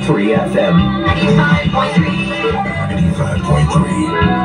95.3 FM. 95.3. 95.3.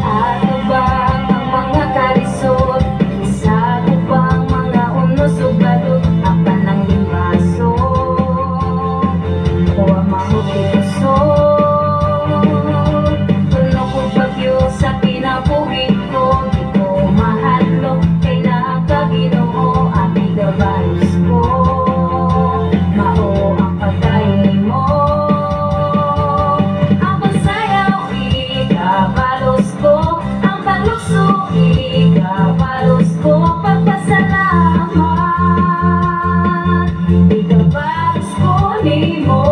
Atubang ang mga kalisod, sa upang mga unos ug balot, apan ang limbaso, wa mahuti kusog. Tulo ko bagyo sa kinabuhi ko, di ko mahadlok kay naa ka, Ginoo, ami gabalos ko. Mao ang pagdayon nimo. Ang pagsayaw, ikabalos ko. Ang paglukso, ikabalos ko. Pagpasalamat, ikabalos ko nimo.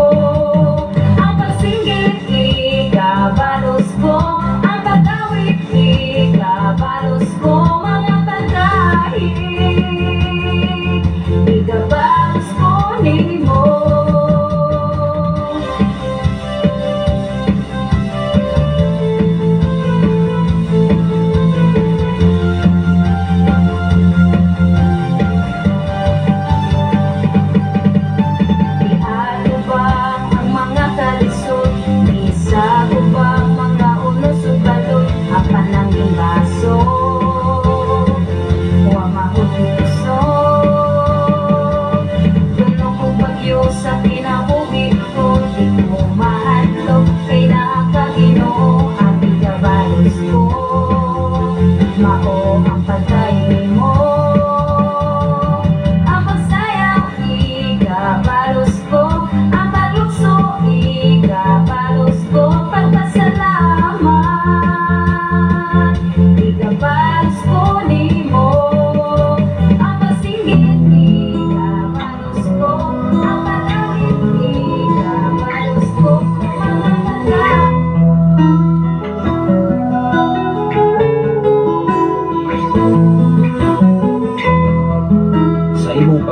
Ang pagsinggit, ikabalos ko. Ang pag-awit, ikabalos ko. Mga pagkahi, ikabalos ko nimo. Iatubang ang mga kalisod, Isagubang mga unos ug balot, apan ang limbaso, wa mahuti kusog. Tuno ko bagyo sa kinabuhi ko, di ko mahadlok kay naa ka, Ginoo, ami gabalos ko. Mao ang pagkain mo. Ang pagsayaw, ikabalos ko. Ang paglukso, ikabalos ko. Pagpasalamat, ikabalos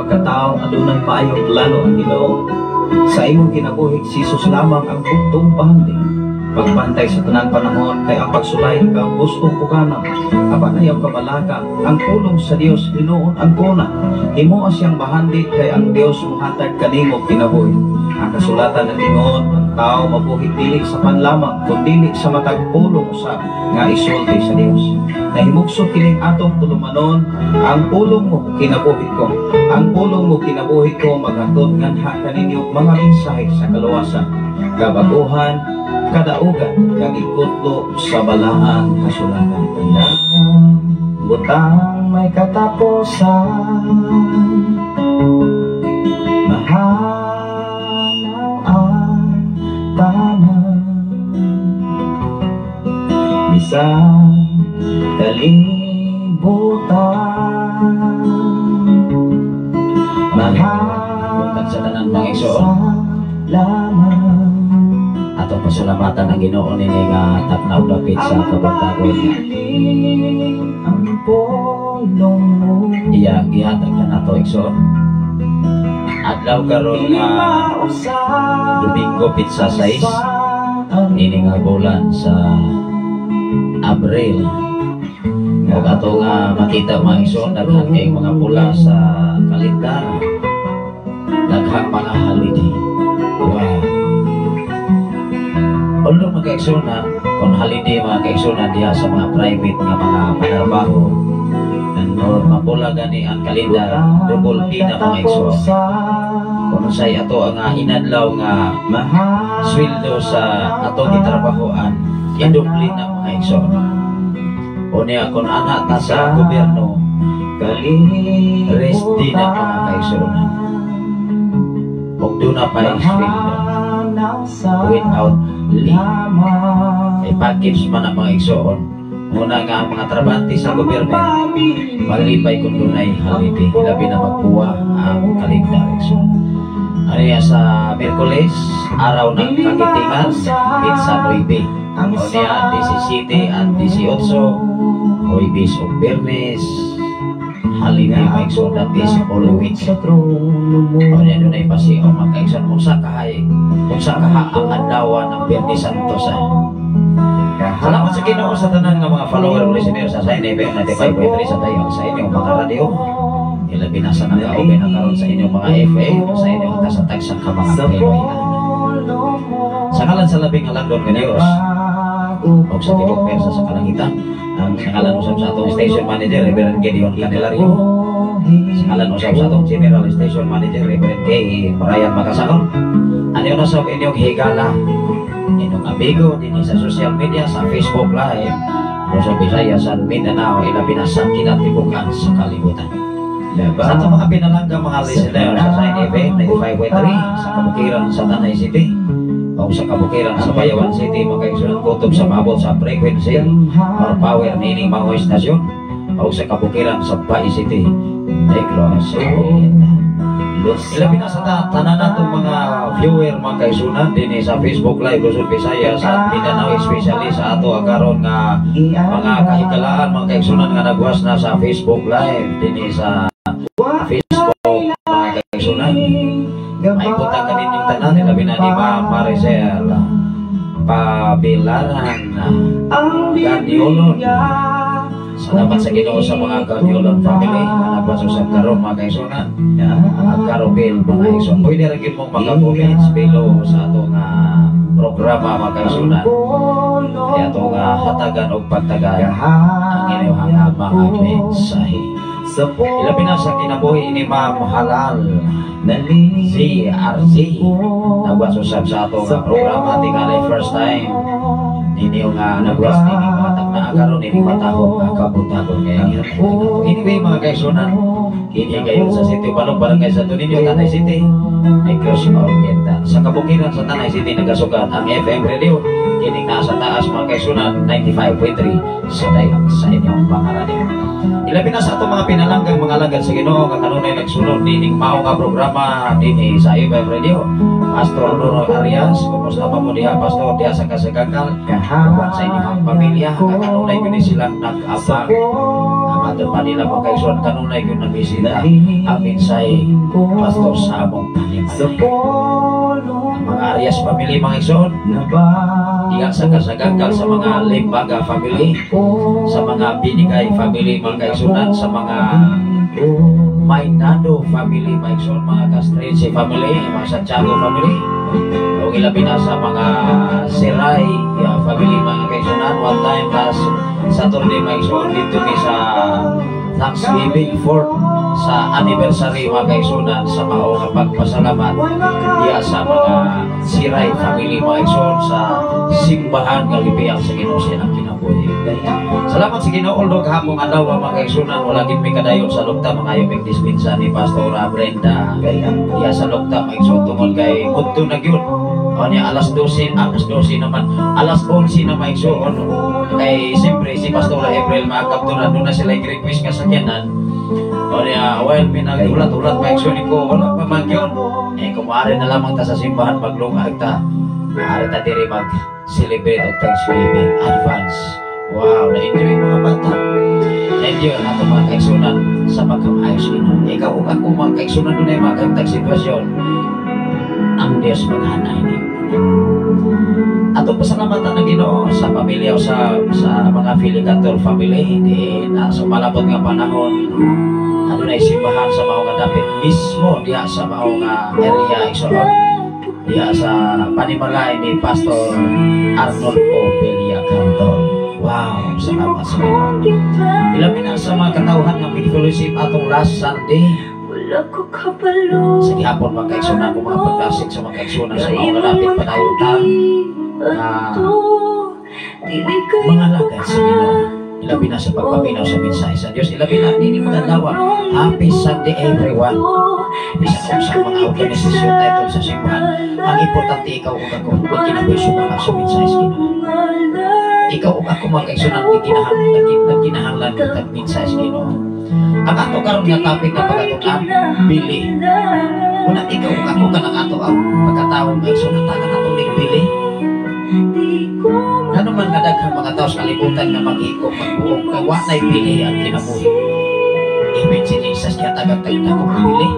pagkatao, adunay maayong plano ang Ginoo. Sa imong kinabuhi, si Jesus lamang ang buktong bahandi. Pagbantay sa tanan panahon kay ang pagsulay ka gustong pugana. Apan ayaw kabalaka, ang pulong sa Dios hinuon ang kuna. Himoa siyang bahandi kay ang Dios muhatag kanimo kinabuhi. Ang kasulatan ng ingon, ang tao mabuhi dili sa pan lamang, kundi sa matag pulong usab nga isulti sa Dios. Nahimugso kining atong tulumanon, ang pulong mo kinabuhi ko. Ang pulong mo kinabuhi ko maghatod nganha kaninyo mga mensahe sa kaluwasan, kabaguhan, kadaugan, kag ikutlo sa balaan kasulatan. Butang may katapusan. Mahanaw ang tanan. Bisan kalibutan. Buntag sa tanan, mga igsoon. Lamang. Atong pasalamatan ang Ginoo nini nga taknaw dapit sa kabuntagon nga Ang pulong mo. Iya gihatag kanato, igsoon. Adlaw karon nga Domingo, pitsa 6 ini nga bulan sa Abril. Ug ato nga makita, mga igsoon, daghan kayong mga pula sa kalendar. Daghang mga holiday. Wow. Although, mga kaigsoon, kung holiday, mga kaigsoon, diha sa mga private nga mga panarbaho or mapula gani ang kalendar, double P na, mga igsoon. Kung unsay ato ang inadlaw nga sweldo sa ato gitrabahoan, idoble na, mga igsoon. O niya kung ana ta sa gobyerno, rest day na, mga kaigsoon. Ug duna pa sweldo without leave. Ay package man ang, mga igsoon. Muna nga ang mga trabante sa gobyerno malipay kung dunay holiday, labi na magpuwa ang kalendar, igsoon. Ano yan sa Miyerkules, Araw ng Kagitingan, pitsa 9. O niya, 17 at 18, Huwebes o Biyernes, holiday, mga igsoon, that is Holy Week. O niya, dunay pasi o mga kaigsoon, kung sa kaha ang adlaw ng Biyernes Santo sa. Salamat sa Ginoo sa tanan nga mga follower o listener sa Sign FM 95.3 sa tayo sa inyong mga radyo. Ilabi na sa nag-aubay na karon sa inyong mga FM, sa inyong sa tagsang ka mga Pinoy. Sa ngalan sa labing halangdon nga Dios, o sa tibok persa sa kalangitan, sa ngalan usab sa atong station manager, Reverend Gideon Candelario, sa ngalan usab sa atong general station manager, Reverend K. Brian Makasaon, ano na sa inyong higala, inyong amigo dinhi sa social media, sa Facebook Live, o sa Visayas at Mindanao, ilabi na sa kinatibukan sa kalibutan. Sa atong mga pinalanggang mga listener sa Sign FM 95.3 sa kabukiran sa Tanay City o sa kabukiran sa Bayawan City, mga kaigsunan, kutob sa maabot sa frequency or power nining mga istasyon, o sa kabukiran sa Bay City, Negros Oriental. Ilabi na sa tanan natong mga viewer, mga kaigsunan, dinhi sa Facebook Live, Luzon, Visayas at Mindanao, especially sa ato karon nga mga kahigalaan, mga kaigsunan, nga nagwas na sa Facebook Live dinhi sa Facebook, mga kaigsunan. May punta ka ninyong tanan, ilabi na ni Ma'am Maricel Pabilaran Gardiolon. Salamat sa Ginoo sa mga Gardiolon family nga nagwas usab karon, mga kaigsunan. Ang Karobel, mga igsoon. Pwede rin gyud mong maka-comments below sa ato nga programa, mga kaigsunan. Kaya ato nga hatagan og pagtagan ang inyong mga mensahe. Ilabi na sa kinabuhi ni Ma'am Halal ZRZ. Nagwas usab sa ato nga programa, tingali first time ninyo nga nagwas nini mga takna karon nini matahong nga kabuntagon kay. Anyway, mga kaigsunan, kini gayon sa City Balong, Barangay Santo Niño, Tanay City, Negros Oriental. Sa kabukiran sa Tanay City nagasugat ang FM radio kining nasa taas, mga kaigsunan, 95.3 sa dayang sa inyong mga radyo. Ilabi na sa atong mga pinalanggang mga alagad sa Ginoo nga kanunay nagsunod nining mao nga programa dinhi sa FM Radio. Pastor Nuno Arias, kumusta pa mo diha, Pastor, diha sa Kasagakal? Uban sa inyong pamilya, nga kanunay gyud silang nag-abang ang Hotod Manila, mga kaigsoon, kanunay gyud nabisita ang mensahe, Pastor, sa among Sa panimalay. polong Ang mga Arias family, mga igsoon, diha sa Kasaganggal, sa mga Limbaga family, sa mga Binigay family, mga kaigsunan, sa mga Maynado family, mga igsoon, mga Castrense family, mga Santiago family, o ilabi na sa mga Siray family, mga kaigsunan. One time last Saturday, mga igsoon, dito mi sa Thanksgiving for sa anniversary, mga kaigsunan, sa mao nga pagpasalamat diya sa mga Siray family, mga igsoon, sa simbahan nga gipiyang sa Ginoo sa ilang kinabuhi. Salamat sa Ginoo. Although kahapon adlaw, mga kaigsunan, wala gid mi kadayon sa Lukta, mga yung dispensa ni Pastora Brenda diya sa Lukta, mga igsoon, tungod kay mudto na gyud. O niya alas 12, alas 12 naman, alas 11 na, mga igsoon, kay siyempre si Pastora April makapturan doon na sila request nga sakyanan. O niya, well, pinag-ulat-ulat, mga igsoon ko, wala pa man yun. Eh, kumari na lamang ta sa simbahan, maglungag ta. Maaari ta diri mag-celebrate og Thanksgiving advance. Wow, na-enjoy mga bata. Na-enjoy ang atong mga kaigsunan sa pagkamaayos Ginoo. Ikaw ug ako, mga kaigsunan, dunay mga kahimtang sitwasyon. Ang Diyos maghanay ni. Atong pasalamatan ng Ginoo sa pamilya o sa mga Filicator family di na sa malapot nga panahon adunay simbahan sa mao nga dapit mismo diha sa mao nga area, igsoon, diha sa panimalay ni Pastor Arnold O. Cantor. Wow, salamat sa Ginoo. Ilabi na sa mga katawhan nga big fellowship atong last Sunday Wala ko kabalo. sa gihapon, mga kaigsunan ko, mga pagdasig sa mga kaigsunan sa mga malapit padayon ta na mga lagad sa Ginoo. Ilabi na sa pagpaminaw sa mensahe sa Dios. Ilabi na nini mga adlaw. Happy Sunday, everyone. Bisan sa mga organisasyon tayo sa simbahan. Ang importante, ikaw ug ako magkinabuhi sumala sa mensahe sa Ginoo. Ikaw ug ako, mga kaigsunan, nagkinahanglan ng mensahe sa Ginoo. Ang ato karon nga topic na pagkatunan, bili. Una, ikaw ug ako, kanang ato ang pagkatao, mga igsoon, tagan ato ning bili. Ngano man nga daghang mga tao sa kalibutan nga mag-ikog, magbuong, kay wa na'y bili ang kinabuhi? Even si Jesus gihatagan tayo dakong bili.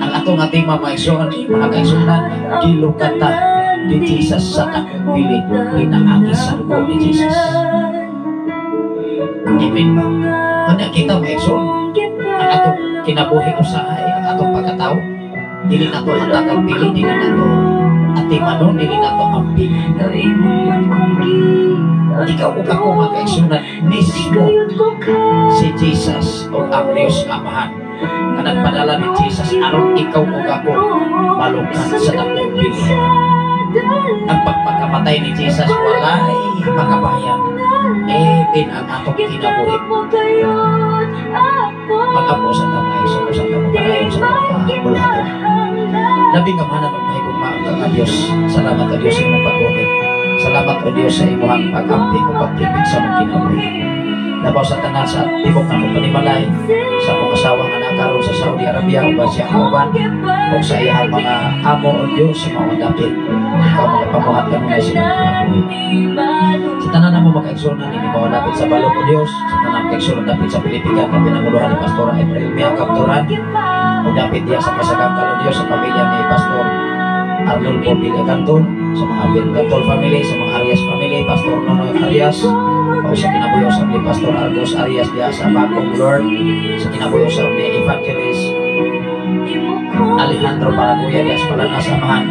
Ang ato nga tema, mga igsoon, mga kaigsunan, gilukata ni Jesus sa dakong bili pinaagi sa dugo ni Jesus. Amen ba? Kanya kita, mga igsoon, ang atong kinabuhi usahay, ang atong pagkatao, dili nato hatagang bili, dili nato atimanon, dili nato ang bili. Ikaw ug ako, mga kaigsunan, mismo si Jesus o ang Diyos nga Amahan nga nagpadala ni Jesus aron ikaw ug ako malukan sa dakong bili. Ang pagpakamatay ni Jesus walay makabayan. Even ang atong kinabuhi. Mag-apo sa tamay, sa sa tamo padayon sa mga bulaton. Labing amahan ug mahigugmaon ka nga Dios. Salamat o Dios sa imong pagbuhi. Salamat o Dios sa imong pag-amping ug pagtipig sa among kinabuhi. Labaw sa tanan sa tibok ng panimalay, sa akong asawa nga nakaroon sa Saudi Arabia uban siya kauban ug sa iyang mga amo, o Dios, sa mga dapit. Ikaw mga pamuhat kanunay sa imong kinabuhi. Sa tanan namo makaigsunan ini mga dapit sa balok, o Dios, sa tanan makaigsunan dapit sa Pilipinas nga pinanguluhan ni Pastora April Mia Kapturan ug dapit diya sa Pasagangkal, o Dios, sa pamilya ni Pastor Arnold Bobby Canton, sa mga Cantol family, sa mga Arias family, Pastor Nonoy Arias, o sa kinabuhi usab ni Pastor Argos Arias diya sa Bagong Lord, sa kinabuhi usab ni Evangelist Alejandro Paraguya diya sa Palanas Amahan,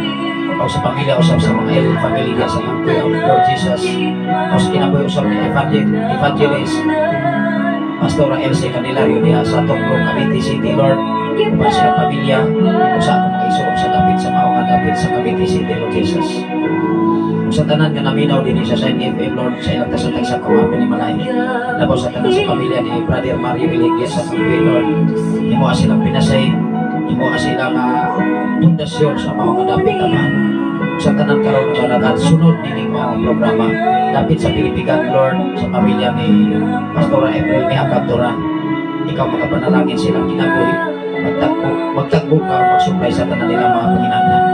o sa pamilya usab sa mga El family diya sa Kampuya, Lord Jesus, o sa kinabuhi usab ni Evangelist Pastora Elsie Candelario diya sa Toklo, Cavite City, Lord, uban sa pamilya, o sa akong mga isuot sa dapit sa mao nga dapit sa Cavite City, Lord Jesus. Ug sa tanan nga naminaw dinhi sa Sign FM, Lord, sa ilang tagsa-tagsa ka panimalay. Labaw sa tanan sa pamilya ni Brother Mario Iligya sa Kampuya, Lord. Imo silang pinasay, imo silang pundasyon sa mao nga dapit, Amahan. Ug sa tanan karon nga nagasunod nining mga programa dapit sa Pilipigan, Lord, sa pamilya ni Pastora April Mia Capturan, ikaw makapanalangin silang kinabuhi. Magtagbo, magtagbo ka, magsupply sa tanan nila mga panginahanglan.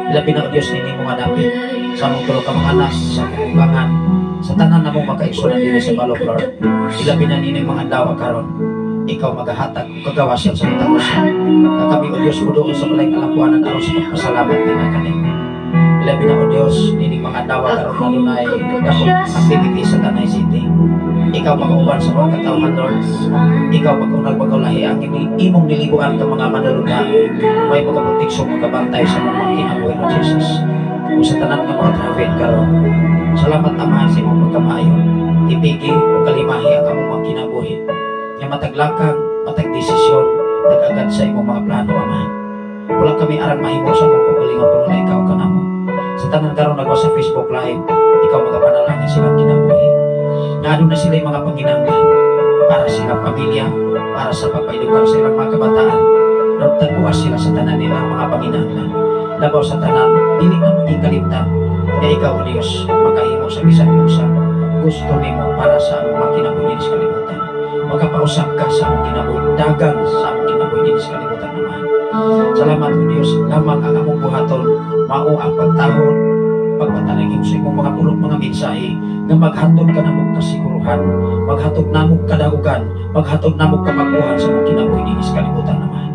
Ilabi na, O Diyos, nining mga dapit sa among tulo ka mga anak, sa kubangan, sa Sa tanan namong makaigsunan diri sa Balok, Lord, ilabi na nining mga adlaw karon. Ikaw magahatag ug kagawasan sa matag usa. Nga kami, O Dios, muduol sa balay kalambuanan aron sa pagpasalamat din kanimo. Ilabi na, O Dios, nining mga adlaw karon nga dunay dakong activity sa Tanay City. Ikaw magauban sa mga katawhan, Lord. Ikaw mag-unag magulahi ang imong nilibuan ka mga manulunda. May magaproteksyon, magabantay sa mga kinabuhi, Lord Jesus. Ug sa tanan nga mga travel karon. Salamat, Amahan, sa imong pagkamaayo. Tipigi o kalimahi ang among mga kinabuhi. Nga matag lakang, matag desisyon, nag-agad sa imong mga plano, Amahan. Wala kami arang mahimo sa among kaugalingon kung wala ikaw kanamo. Sa tanan karon nagwa sa Facebook Live, ikaw magapanalangin silang kinabuhi. Na aduna sila yung mga panginahanglan para sa ilang pamilya, para sa pagpaedukar sa ilang mga kabataan. Lord, tagbuas sila sa tanan nila mga panginahanglan. Labaw sa tanan, dili na magikalimtan nga ikaw, O Diyos, makahimo sa bisan unsa gusto nimo para sa among mga kinabuhi dinhi sa kalibutan. Makapausap ka sa among kinabuhi, dagan sa among kinabuhi dinhi sa kalibutan naman. Salamat, O Diyos, lamang ang among buhaton, mao ang pagtahod, pagpatalingin sa imong mga pulong, mga mensahe, nga maghatod ka namong kasiguruhan, maghatod namong kadaugan, maghatod namong kabaguhan sa among kinabuhi dinhi sa kalibutan naman.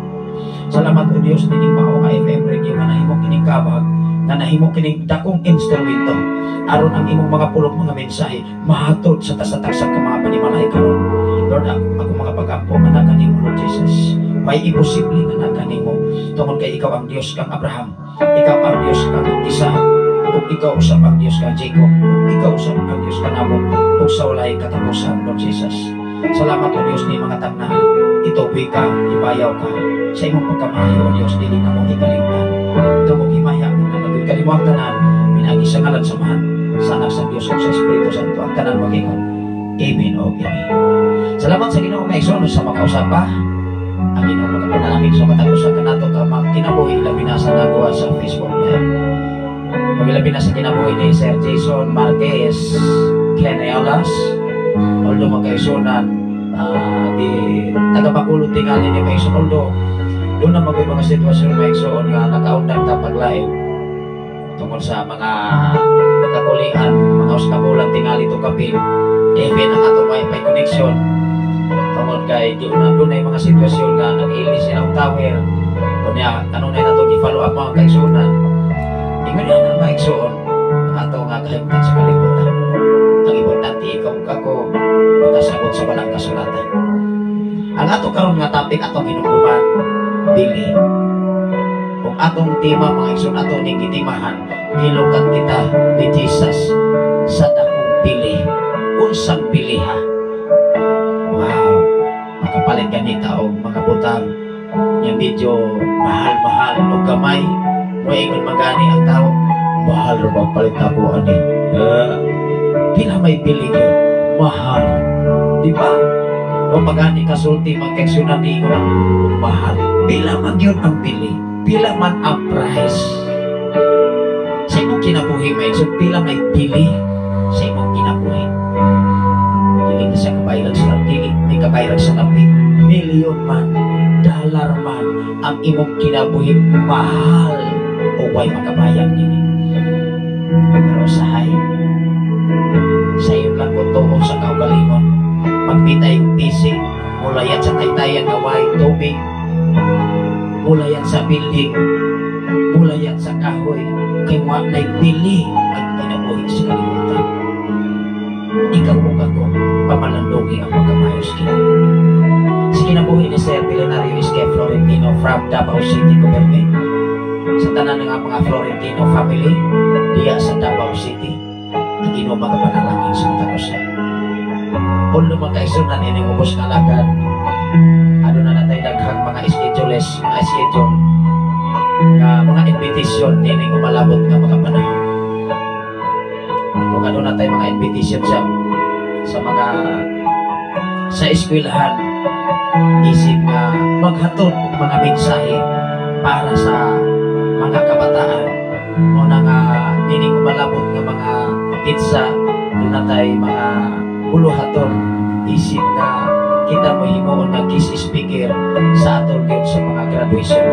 Salamat, O Dios, nining mao nga FM radio nga nahimo kining kabag, nga nahimo kining dakong instrumento aron ang imong mga pulong, mga mensahe mahatod sa tasa-tagsa ka mga panimalay karon. Lord, ako mga pag-ampo nga naa kanimo, Lord Jesus. May imposible nga naa kanimo tungod kay ikaw ang Dios kang Abraham, ikaw ang Dios kang Isaac, ug ikaw usab ang Dios kang Jacob, ug ikaw usab ang Dios kanamo ug sa walay katapusan, Lord Jesus. Salamat, O Dios, ni mga tagna. Ituboy ka, ibayaw ka sa imong pagkamaayo, O Dios, dili namo ikalimtan. Tungod himaya nga nagud kanimo ang tanan, pinaagi sa ngalan sa Amahan, sa Anak sa Dios ug sa Espiritu Santo. Ang tanan magingon, Amen o Amen. Salamat sa Ginoo, mga igsoon, sa makausap pa. Ang Ginoo magapanalangin sa matag usa kanato ka mga kinabuhi, labi na sa nagawa sa Facebook Live. Pag na sa kinabuhi ni Sir Jason Marquez Keneolas, although magkaisunan, di taga Bacolod tingali ni Mason, although doon na mag mga sitwasyon, mga igsoon, nga nakaundang ta pag live tungkol sa mga kakulian, mga uskabulan tingali to kapin even ang atong wifi connection tungod kay di na doon ay mga sitwasyon nga nag-ili silang tower. Kunya kanunay na to gi-follow up, mga kaigsuonan. Ingon na, mga igsoon, ato nga kahimtang sa kalibutan, ang importante ikaw ug ako makasabot sa balang kasulatan. Ang ato karon nga topic, atong hinumduman, bili. Kung atong tema, mga igsoon, ato ning gitimahan, gilukat kita ni Jesus sa dakong bili. Unsang biliha? Wow, makapalit ganita og mga butang nga medyo mahal-mahal o gamay. Moingon magani ang tao, "Mahal ra bang palit nako ani?" Pila may bili yun? Mahal. Di ba? O magani kasulti magkeksyonan ni ko lang, mahal. Pila man yun ang bili? Pila man ang price? Sa imong kinabuhi, may so pila may bili sa imong kinabuhi? Dili na siya kabayran sa dili may kabayran sa lapi. Milyon man, dollar man, ang imong kinabuhi mahal o way makabayad nini. Pero usahay, sa iyo lang kung tuon sa kaugalingon, magpitay og PC, mulayat sa taytayan nga way tubig, mulayat sa building, mulayat sa kahoy, kay wa nay bili ang kinabuhi sa kalibutan. Ikaw ug ako, pamalandungi ang pagkamayos kini. Sa kinabuhi ni Sir Billionario S.K. Florentino from Davao City Government. Sa tanan nga mga Florentino family, diya sa Davao City, ang Ginoo magapanalangin sa matag usa. Although magkaisunan ini ubos nga alagad, ano na natay daghang mga schedules, mga schedule, nga mga invitation nining umalabot nga mga panahon. Kung ano na tayo mga invitation sa mga sa eskwelahan, isip nga maghatod og mga mensahe para sa mga kabataan o na nga nining umalabot nga mga petsa, doon na tayo mga buluhaton isip nga kita mo himuon nga guest speaker sa atong gyud sa mga graduation.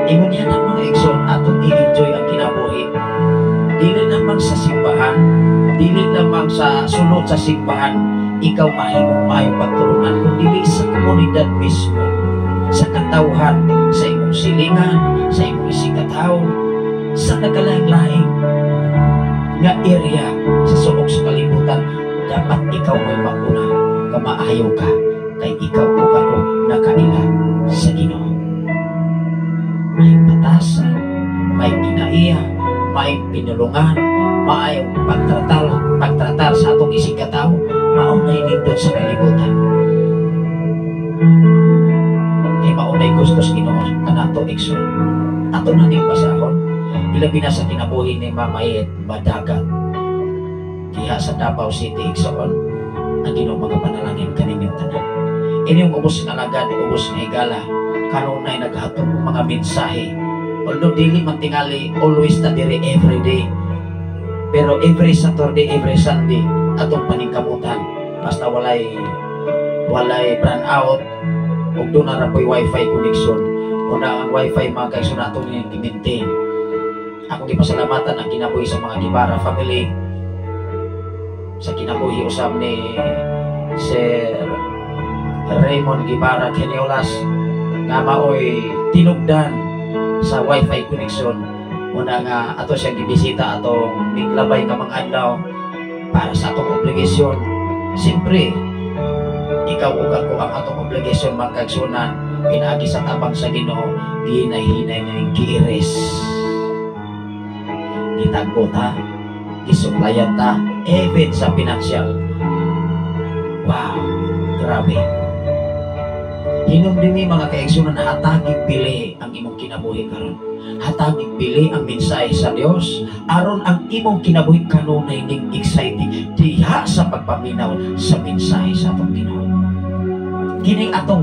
Ingon yan ang mga igsoon, atong i-enjoy ang kinabuhi dili naman sa simbahan. Dili lamang sa sulod sa simbahan ikaw mahimong maayong pagtulunan, kun dili sa komunidad mismo, sa katawhan, sa imong silingan, sa imong isigkatawo, sa nagkalaing-laing nga area sa suok sa kalibutan. Dapat ikaw may mauna nga maayo ka kay ikaw ug ako nakaila sa Ginoo. May batasan, may kinaiya, may pinulungan, maayong pagtratar sa atong isigkatawo, mao na nindot sa kalibutan. Kay mao na gusto sa Ginoo kanato, igsoon. Ato na ning basahon, ilabi na sa kinabuhi ni Mamayet Madagat diha sa Davao City, igsoon. Ang Ginoo magapanalangin kaninyong tanan. Inyong ubos nga alagad, ubos nga higala, kanunay naghatod og mga mensahe. Although dili man tingali always ta diri every day, pero every Saturday, every Sunday atong paningkamutan, basta walay brownout out ug duna ra po'y wifi connection. Una ang wifi, mga kaigsoon, atong gi-maintain. Akong gipasalamatan ang kinabuhi sa mga Gibara family, sa kinabuhi usab ni Sir Raymond Gibara Keniolas nga maoy tinugdan sa wifi connection. Una nga ato siyang gibisita atong miglabay nga mga adlaw para sa atong obligasyon. Siyempre, ikaw ug ako, ang atong obligasyon, mga kaigsunan, pinaagi sa tabang sa Ginoo, ginahinay ning giiris, gitagbo ta, gisuplayan ta even sa financial. Wow, grabe. Hinumdumi, mga kaigsunan, hatagig bili ang imong kinabuhi karon. Hatagig bili ang mensahe sa Dios aron ang imong kinabuhi kanunay ning exciting diha sa pagpaminaw sa mensahe sa atong Ginoo. Kining atong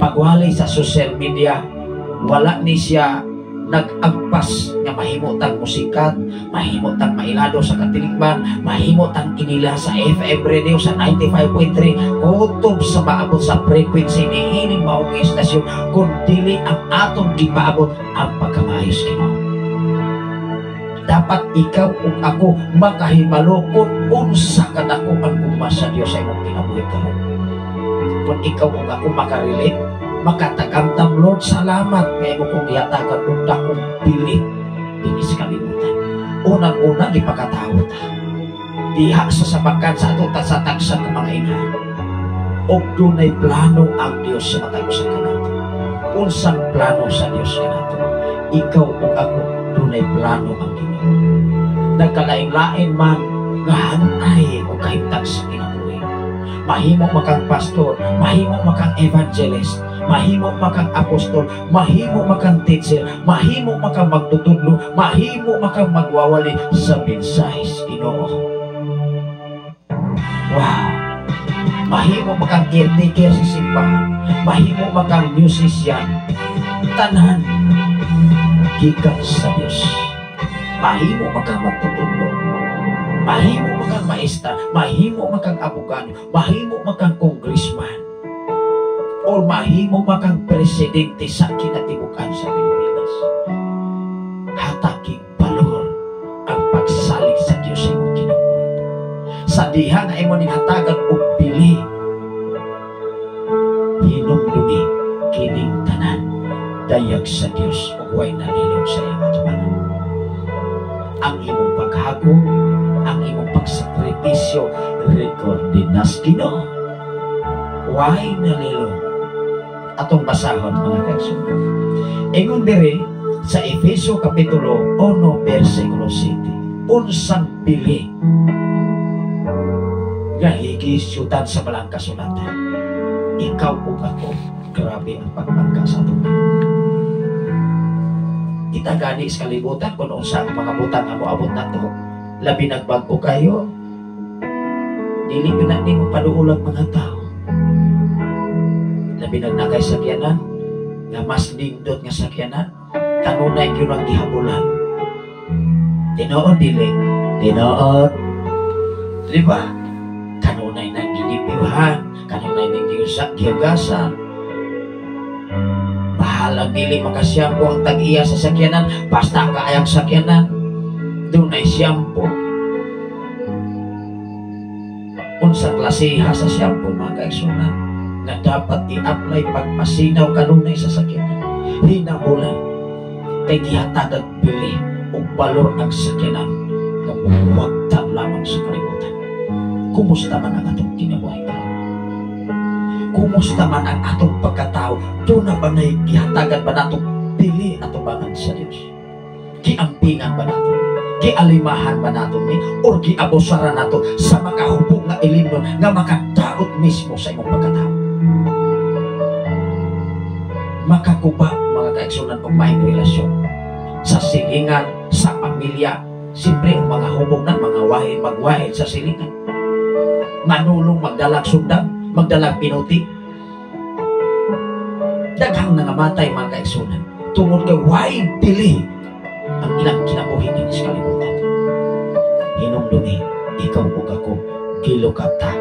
pagwali sa social media, wala ni siya nag-agpas nga mahimo tang musikat, mahimo tang mailado sa katilingban, mahimo tang inila sa FM radio sa 95.3, kutob sa maabot sa frequency ni ining maong istasyon, kung dili ang atong gipaabot ang pagkamayos Ginoo. Dapat ikaw ug ako makahibalo kung unsa kadako ang gugma sa Dios sa imong kinabuhi karon. Kung ikaw ug ako makarelate, makatagamtam, "Lord, salamat nga imo kong gihatagan og dakong bili dinhi sa kalibutan." Unang-una, gipakatawo ta diha sa sabakan sa atong sa tagsa ka mga inahan og dunay plano ang Dios sa matag usa kanato. Unsang plano sa Dios kanato? Ikaw ug ako, dunay plano ang Ginoo. Nagkalain-lain man nga hanay o kahimtang sa kinabuhi. Mahimo makang pastor, mahimo makang evangelist, mahimo makang apostol, mahimo makang teacher, mahimo makang magtutudlo, mahimo makang magwawali sa mensahe sa Ginoo. Wow! Mahimo makang caretaker sa simbahan, mahimo makang musician, tanan gikan sa Dios. Mahimo makang magtutudlo, mahimo makang maestra, mahimo makang abogado, mahimo makang congressman, or mahimo makang presidente sa kinatibukan sa Pilipinas. Hatagig balor ang pagsalig sa Dios sa imong kinabuhi. Sa diha nga imo ning hatagan og bili, hinumdumi kining tanan dayag sa Dios ug way nalilong sa iyang atubangan. Ang imong paghago, ang imong pagsakripisyo, recorded na sa Ginoo. Way nalilong. Atong basahon, mga kaigsuonan. Ingon diri sa Efeso Kapitulo 1 versikulo 7. Unsang bili nga higisyutan sa Balaang Kasulatan? Ikaw ug ako, grabe ang pagpangka sa atong Ginoo. Kita gani sa kalibutan kung unsa ang mga butang nga moabot nato. Labi nagbag-o kayo. Dili gyud na nimo paduol ang mga tao. Labi nag nakay sakyanan nga mas nindot nga sakyanan, kanunay gyud ang gihabulan. Tinuod dili? Tinuod. Di ba? Kanunay nang gilipihan, kanunay nang gihugasan. Bahalag dili makasyampo ang tag-iya sa sakyanan, basta kaayang sakyanan, dunay shampoo. Unsa klasiha sa shampoo, mga kaigsunan, nga dapat i-apply pagpasinaw kanunay sa sakyanan? Hinabulan kay gihatagag bili og balor ang sakyanan nga muwagtang lamang sa kalibutan. Kumusta man ang atong kinabuhi karon? Kumusta man ang atong pagkatao? Duna ba na gihatagan ba natong bili atubangan sa Dios? Giampingan ba nato? Gialimahan ba nato ni or giabusaran nato sa makahubog nga ilimnon nga makadaot mismo sa imong pagkatao? Makakuba, mga kaigsunan, og maayong relasyon sa silingan, sa pamilya. Siyempre, ang mga hubog na mga wahin, magwahin sa silingan, manulong magdalag sundang, magdalag pinuti. Daghang nangamatay, mga kaigsunan, tungod kay way bili ang ilang kinabuhi dinhi sa kalibutan. Hinumdumi, ikaw ug ako, gilukap ta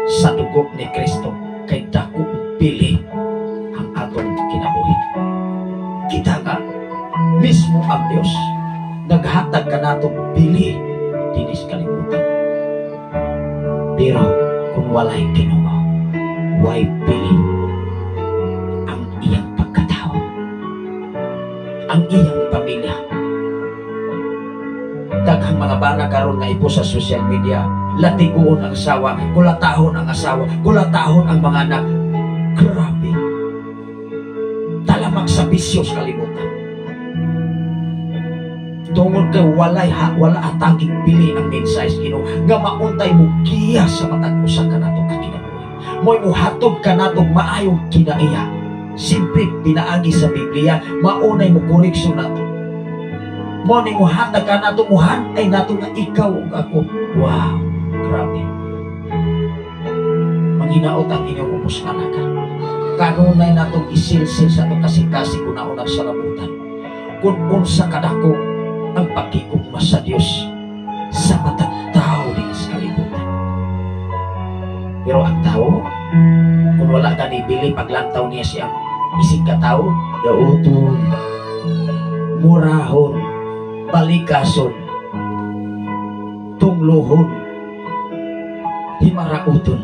sa dugo ni Kristo kay dako bili ang atong kinabuhi. Kita nga mismo ang Dios naghatag kanato bili dinhi sa kalibutan. Pero kung walay Ginoo, way bili ang iyang pagkatao, ang iyang pamilya. Daghang mga bana karon nga ipo sa social media, latiguon ang asawa, kulatahon ang asawa, kulatahon ang mga anak. Grabe. Talamak sa bisyo sa kalibutan. Tungod kay walay ha, wala ataging bili ang mensahe sa Ginoo nga mauntay mo giya sa matag usa kanato ka kinabuhi. Mo'y muhatod kanato maayong kinaiya. Siyempre, pinaagi sa Biblia, maunay mo koreksyon nato. Mo ni muhatag ka nato, muhantay nato nga ikaw ug ako. Wow, grabe. Manghinaot ang inyong ubos kanakan. Kanunay natong isilsil sa atong kasing-kasing una-unang salabutan kung unsa kadako ang pagkigugma sa Dios sa matag tao din sa kalibutan. Pero ang tao, kung wala ka ni bili, paglantaw niya siyang isig ka tao, dauton, murahon, balikason, tunglohon, himarauton.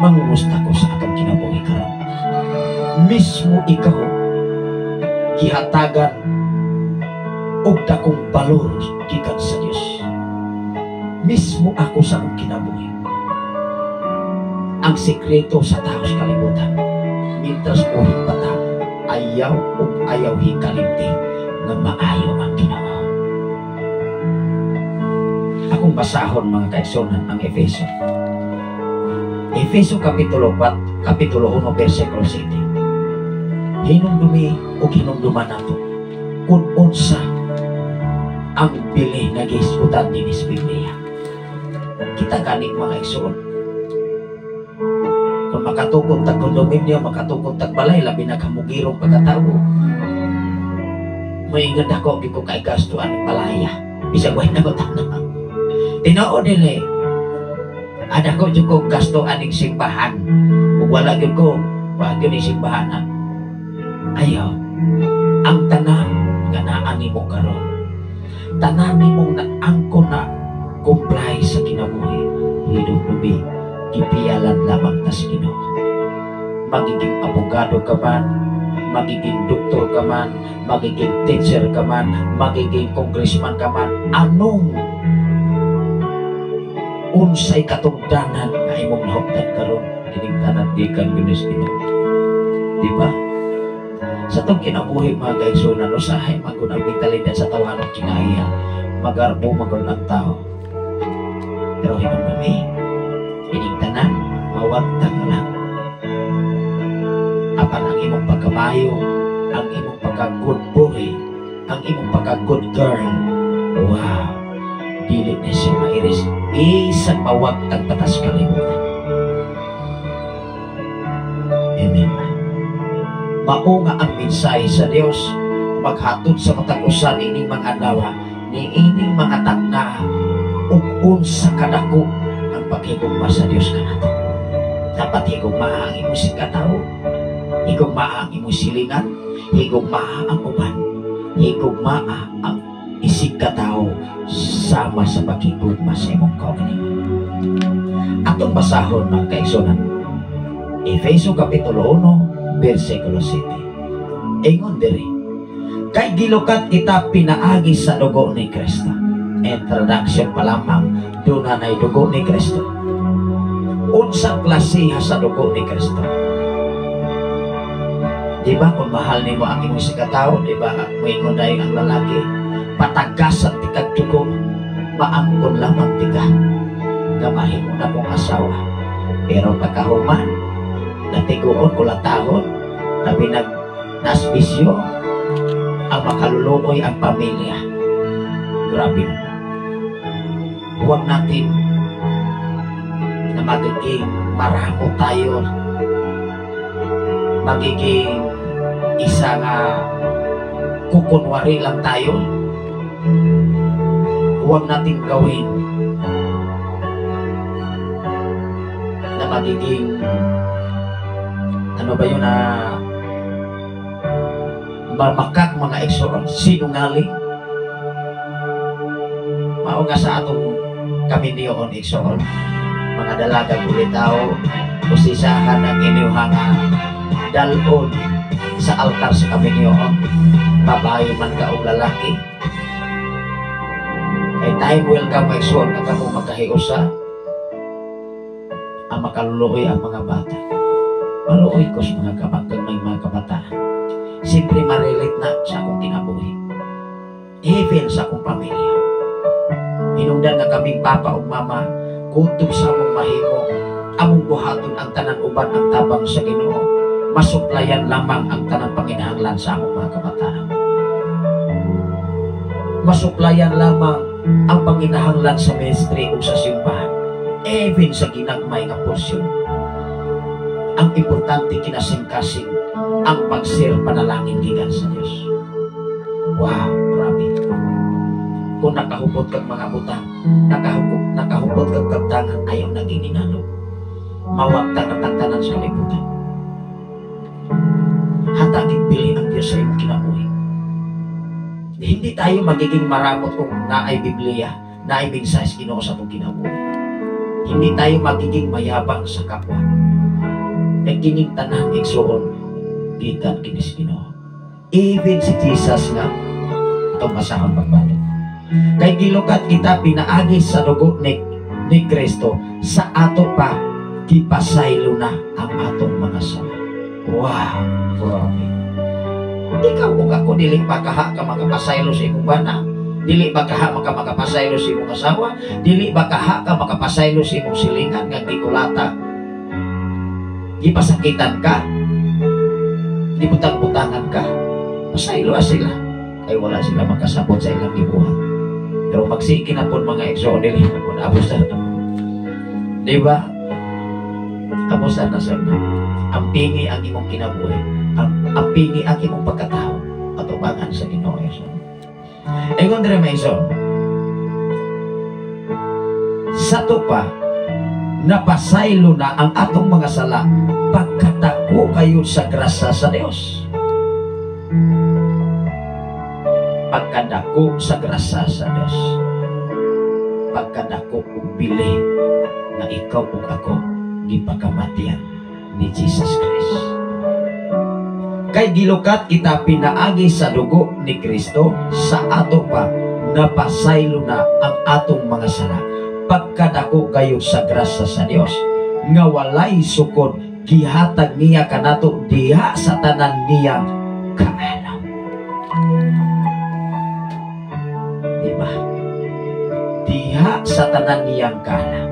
Mangumusta ko sa atong kinabuhi karon? Mismo ikaw, gihatagan og dakong balor gikan sa Dios. Mismo ako sa akong kinabuhi. Ang sekreto sa tao sa kalibutan, mintras buhi pa ta, ayaw ug ayaw hikalimti nga maayo ang Ginoo. Akong basahon, mga kaigsunan, ang Efeso. Efeso Kapitulo 4, Kapitulo 1, versikulo 7. Hinumdumi o hinumduman nato kung unsa ang bili nga gihisgutan dinhi sa Biblia. Kita gani, mga igsoon. Kung makatukod tag kondominyo, makatukod tag balay, labi na kamugirong pagkatao. Maingon ako, di ko kay gasto ang balaya. Bisag way nangutana. Tinuod dili. Ada ko jud ko gasto aning simbahan. Ug wala gyud ko, wa gyud ni simbahan na. Ayaw. Ang tanan nga naa nimo karon, tanan nimong naangkon na comply sa kinabuhi, hinumdumi, gipiyalan lamang tas Ginoo. Magiging abogado ka man, magiging doktor ka man, magiging teacher ka man, magiging congressman ka man, anong unsay katungdanan nga imong nahuptan karon, kining tanan gikan gyud sa Ginoo. Di ba? Sa atong kinabuhi, mga kaigsunan, usahay man gud ang mentalidad sa tawanon kinaiya, magarbo man gud ang tao. Pero hinumdumi, ining tanan mawagtang lang. Apan ang imong pagkamayo, ang imong pagka good boy, ang imong pagka good girl, wow, dili na siya mairis. Isang mawagtang patas kalibutan. Amen. Mao nga ang mensahe sa Dios maghatod sa matag usa niining mga adlaw, niining mga takna, ug unsa kadako ang paghigugma sa Dios kanato. Dapat higugmaa ang imong isigkatawo, higugmaa ang imong silingan, higugmaa ang uban, higugmaa ang isigkatawo sama sa paghigugma sa imong kaugalingon. Atong basahon, mga kaigsunan. Efeso Kapitulo 1, versikulo 7. Ingon diri, kay gilukat kita pinaagi sa dugo ni Kristo. Introduction pa lamang, duna na'y dugo ni Kristo. Unsa klasiha sa dugo ni Kristo? Di ba kung mahal nimo ang imong sikatawo, di ba moingon dayon ang lalaki, "Patagasan tikag dugo, maangkon lamang tika nga mahimo na kong asawa." Pero pagkahuman, natiguon, kulatahon, tabi nag nasbisyo, ang makaluluoy ang pamilya. Grabe naman. Huwag natin na magiging maramo tayo, magiging isa nga kukunwari lang tayo. Huwag natin gawin na magiging ano ba yun na mamakak, mga igsoon, sinungaling. Mao nga sa atong kami niyoon, igsoon, mga dalaga ulitaw, usisahan ang inyong nga dalon sa altar sa kami niyoon, babae man ka o lalaki. Kay time will come, igsoon, nga kamo makahiusa, ang makaluluoy ang mga bata. Maluoy ko sa mga kabakang may mga kabataan. Siyempre, ma-relate na sa akong kinabuhi. Even sa akong pamilya. Hinungdan nga kaming papa o mama, kutob sa among mahimo, among buhaton ang tanan uban ang tabang sa Ginoo. Masuplayan lamang ang tanang panginahanglan sa among mga kabataan. Masuplayan lamang ang panginahanglan sa ministry o sa simbahan. Even sa ginagmay nga porsyon. Ang importante, kinasing-kasing ang pagsir panalangin gikan sa Dios. Wow, grabe. Kung nakahupot kag mga butang, nakahupot kag kabtangan, ayaw naging ninalo. Mawagtang ang tanan sa kalibutan. Hatagig bili ang Diyos sa iyong kinabuhi. Hindi tayo magiging maramot kung naay Biblia, naay mensahe sa Ginoo sa atong kinabuhi. Hindi tayo magiging mayabang sa kapwa. Kay kining tanang, igsuon, gikan kini sa Ginoo. Even si Jesus nga itong basahon pagbalik. Kay gilukat kita pinaagi sa dugo ni Kristo, sa ato pa gipasaylo na ang atong mga sala. Wow, grabe. Ikaw ug ako, dili pa kaha ka makapasaylo sa imong bana? Dili ba kaha ka makapasaylo sa imong asawa? Dili ba kaha ka makapasaylo sa imong silingan nga gikulata? Gipasakitan ka? Gibutang-butangan ka? Pasaylo sila. Kay wala sila makasabot sa ilang gibuhat. Pero magsiki na po, mga igsoon, dili na po abusar na po. Di ba? Abusar na sa ang pingi ang imong kinabuhi. Ang pingi ang imong pagkatao. Atubangan sa Ginoo. Ingon diri, mga igsoon, sa pa napasaylo na ang atong mga sala pagkatako kayo sa grasa sa Dios. Pagkadako sa grasa sa Dios. Pagkadako ug bili na ikaw ug ako gipakamatian ni Jesus Christ. Kay gilukat kita pinaagi sa dugo ni Kristo, sa ato pa napasaylo na ang atong mga sala pagkadako kayo sa grasa sa Dios nga walay sukod gihatag niya kanato diha sa tanan niyang kaalam. Diba? Diha sa tanan niyang kaalam.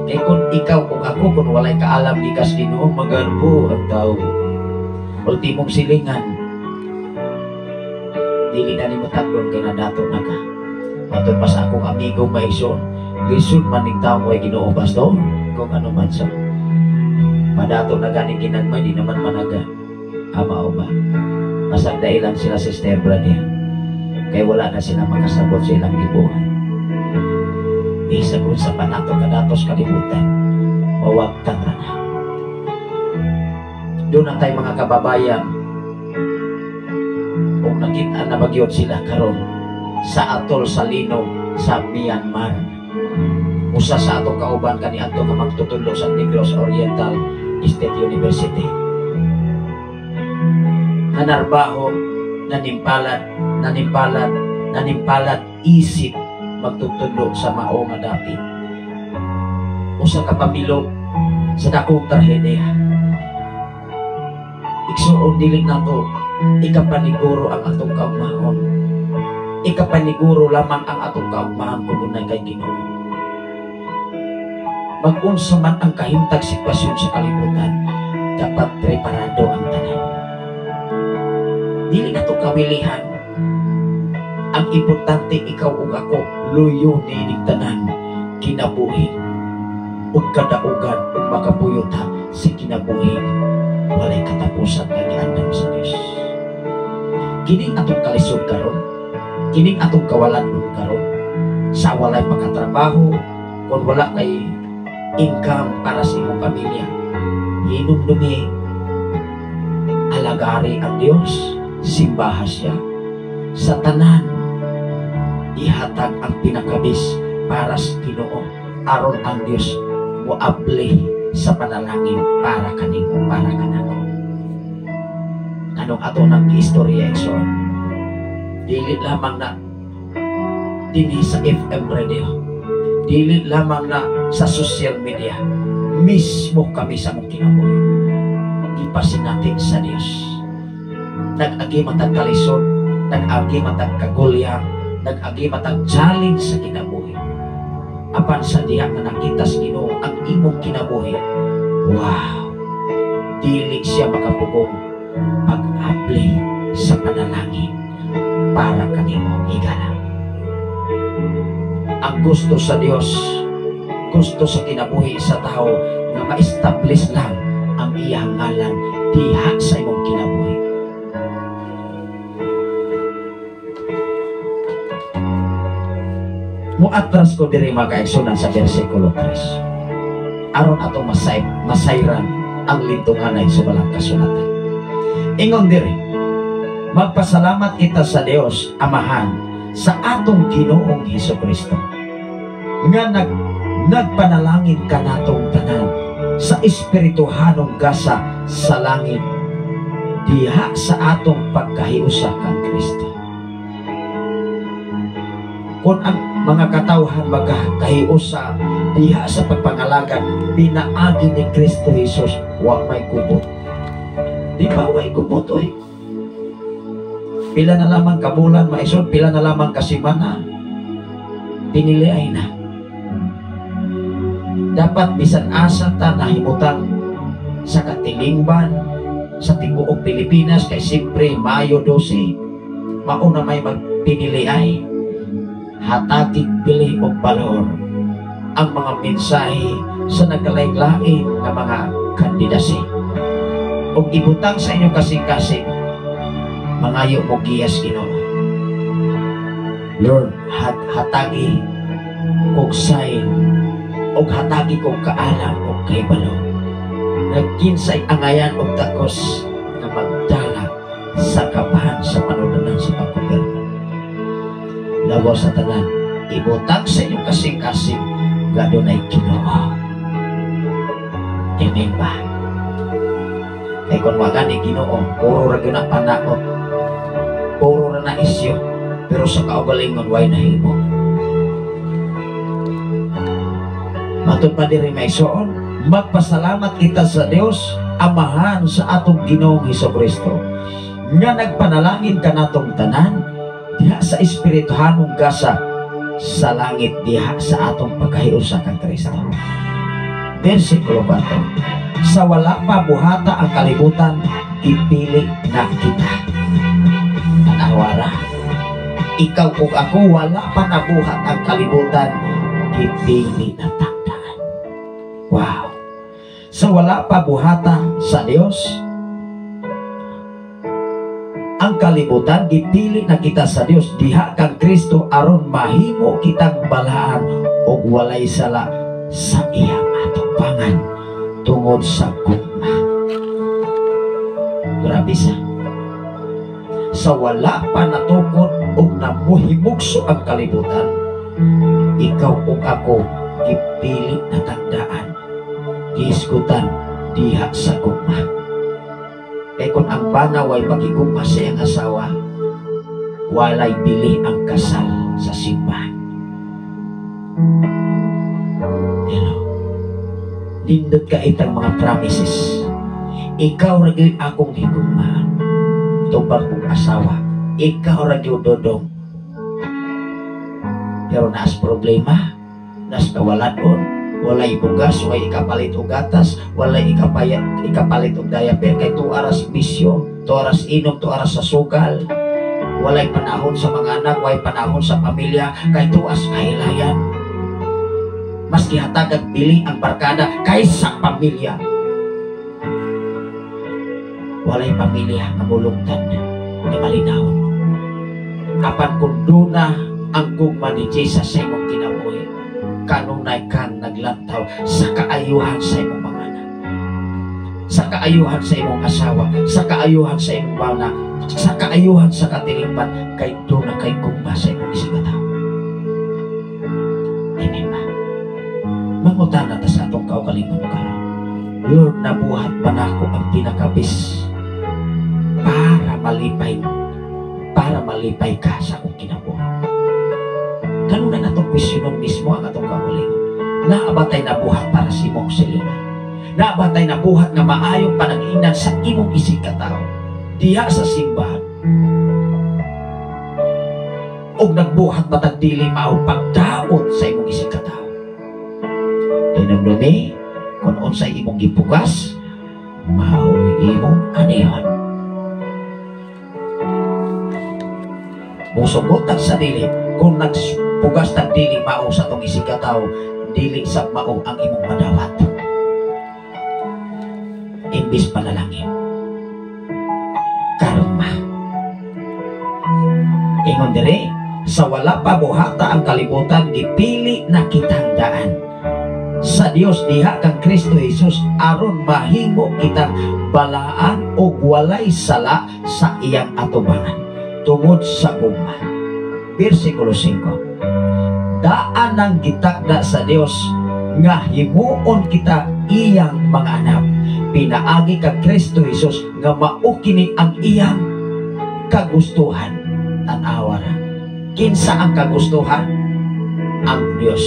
Kay kung ikaw ug ako, kung walay kaalam gikas Ginoo, magarbo ang tao. Ultimong silingan, dili na nimo tagdon kay nadato na ka. Matod pa sa akong amigo, maison, lisod man ning tao ay Ginoo, pastor, kung ano man sa padato na gani ginagmay, di naman managa. Ama o ba? Masagdailan sila sa Sister niya. Kay wala na sila makasabot sa ilang gibuhat. Isa kung sa panato kadatos kalibutan, mawagtang na na. Doon na tayo, mga kababayan, kung nakita na bagyot sila karon sa atol sa Linog sa Myanmar. Usa sa atong kauban kaniadto nga magtutudlo sa Negros Oriental State University. Nanarbaho, nanimpalad, nanimpalad, nanimpalad isip magtutudlo sa mao nga dapit. Usa ka pamilo sa dakong trahedya. Igsuon, dili nato ikapaniguro ang atong kaugmaon. Ikapaniguro lamang ang atong kaugmahan kung dunay kay Ginoo. Mag-unsa man ang kahimtag sitwasyon sa kalibutan, dapat preparado ang tanan. Dili nato kawilihan. Ang importante, ikaw ug ako luyo niining tanan kinabuhi ug kadaugan ug makapuyo ta sa kinabuhi walay katapusan nga giandam sa Dios. Kining atong kalisod karon, kining atong kawalan karon, sa walay pagkatrabaho, kung wala kay income para sa imong pamilya, hinumdumi, alagari ang Dios, simbaha siya. Sa tanan, ihatag ang pinakabis para sa Ginoo, aron ang Dios moabli sa panalangin para kanimo, para kanako. Anong ato nang istorya, igsoon? Dili lamang na dinhi sa FM radio, dili lamang na sa social media, mismo kami sa among kinabuhi gipasinati sa Dios. Nag-agi matag kalisod, nag-agi matag kagulyang, nag-agi matag challenge sa kinabuhi, apan sa diha nga nakita sa Ginoo ang imong kinabuhi, wow, dili siya makapugong pag-abli sa panalangin para kanimo, higala. Ang gusto sa Dios, gusto sa kinabuhi sa tao nga ma-establish lang ang iyang ngalan diha sa imong kinabuhi. Muatras ko diri mga kaigsunan sa versikulo 3. Aron atong masayran ang lintunganay sa walang kasulatan. Ingon diri, magpasalamat kita sa Dios Amahan sa atong Ginoong Hesukristo nga nagpanalangin kanatong tanan sa espirituhanong gasa sa langit diha sa atong pagkahiusa kang Kristo. Kung ang mga katawhan magkahiusa diha sa pagpangalagan pinaagi ni Kristo Jesus, wa may kubot. Di ba way kubot oy? Pila na lamang kabulan maisod, pila na lamang kasimana, pinili ay na. Dapat bisan asa ta nahimutang sa katilingban sa tibuok Pilipinas, kay siyempre Mayo 12 mauna may magpinili ay hatagig bili og balor ang mga mensahe sa nagkalain-lain nga mga kandidasi. Og ibutang sa inyong kasing-kasing, mangayo mo giyas Ginoo. Lord, hatagi kog sign og hatagi kog kaalam og kahibalo nagkinsay angayan og takos na magdala sa kabahan sa panunanan sa paggobyerno. Labaw sa tanan, ibutang sa inyong kasing-kasing nga dunay Ginoo. Amen ba? Kay kung wa gani Ginoo, puro ra gyud na panaot, puro ra na isyo, pero sa kaugalingon way nahimo. Matod pa diri maigsoon, magpasalamat kita sa Dios Amahan sa atong Ginoong Hesukristo nga nagpanalangin kanatong tanan diha sa espirituhanong gasa sa langit diha sa atong pagkahiusa kang Kristo. Versikulo 4, sa wala pa buhata ang kalibutan, gipili na kita. Tanawara, ikaw ug ako wala pa nabuhat ang kalibutan, gipili na tagdaan. Wow! Sa wala pa buhata sa Dios ang kalibutan, gipili na kita sa Dios diha kang Kristo aron mahimo kitang balaan og walay sala sa iyang atubangan tungod sa gugma. Grabe sa wala pa natukod og namuhimugso ang kalibutan, ikaw ug ako Gipili na tandaan, gihisgutan diha sa gugma. Kay kung ang bana way pakigugma sa iyang asawa, walay bili ang kasal sa simbahan. Hello. Nindot ka itang mga promises. Ikaw ra gyud akong higugmaan. Tubag kong asawa. Ikaw ra gyud, dodong. Pero naas problema, naas kawaladon, walay bugas, walay ikapalit og gatas, walay ikapalit og diaper, kay tuaras bisyo, tuaras inom, tuaras sa sugal, walay panahon sa mga anak, walay panahon sa pamilya, kay tuas kahilayan. Mas gihatag at bili ang barkada kaysa pamilya. Walay pamilya nga mulungtad nga malinawon. Apan kung duna ang gugma ni Jesus sa imong kinabuhi, kanunay kang naglantaw sa kaayuhan sa imong mga anak, sa kaayuhan sa imong asawa, sa kaayuhan sa imong bana, sa kaayuhan sa katilingban, kay duna kay gugma sa imong isigkatawo. Amen ba? Mangutana ta sa atong kaugalingon karon. Lord, nabuhat pa nako ang pinaka-best para malipay ka sa akong kinabuhi? Kanunay natong kwestiyonon mismo ang atong kaugalingon. Naa ba tay nabuhat para sa imong silingan? Naa ba tay nabuhat nga maayong panag-ingnan sa imong isigkatao diha sa simbahan? Og nagbuhat ba tag dili mao pagdaot sa imong isigkatao? Hinumdumi, kung unsay imong gipugas, mao imong anihon. Musugot tag sa dili, kung nagpugas tag dili mao sa atong isigkatao, dili sa mao ang imong madawat. Imbis panalangin. Karma. Ingon dire, sa wala pa buhata ang kalibutan, gipili na kitang daan sa Dios diha kang Kristo Jesus aron mahimo kitang balaan ug walay sala sa iyang atubangan tungod sa gugma. Versikulo 5. Daan ang gitakda sa Dios nga himuon kita iyang mga anak pinaagi kang Kristo Jesus nga mao kini ang iyang kagustuhan. Tan-awa ra. Kinsa ang kagustuhan? Ang Dios.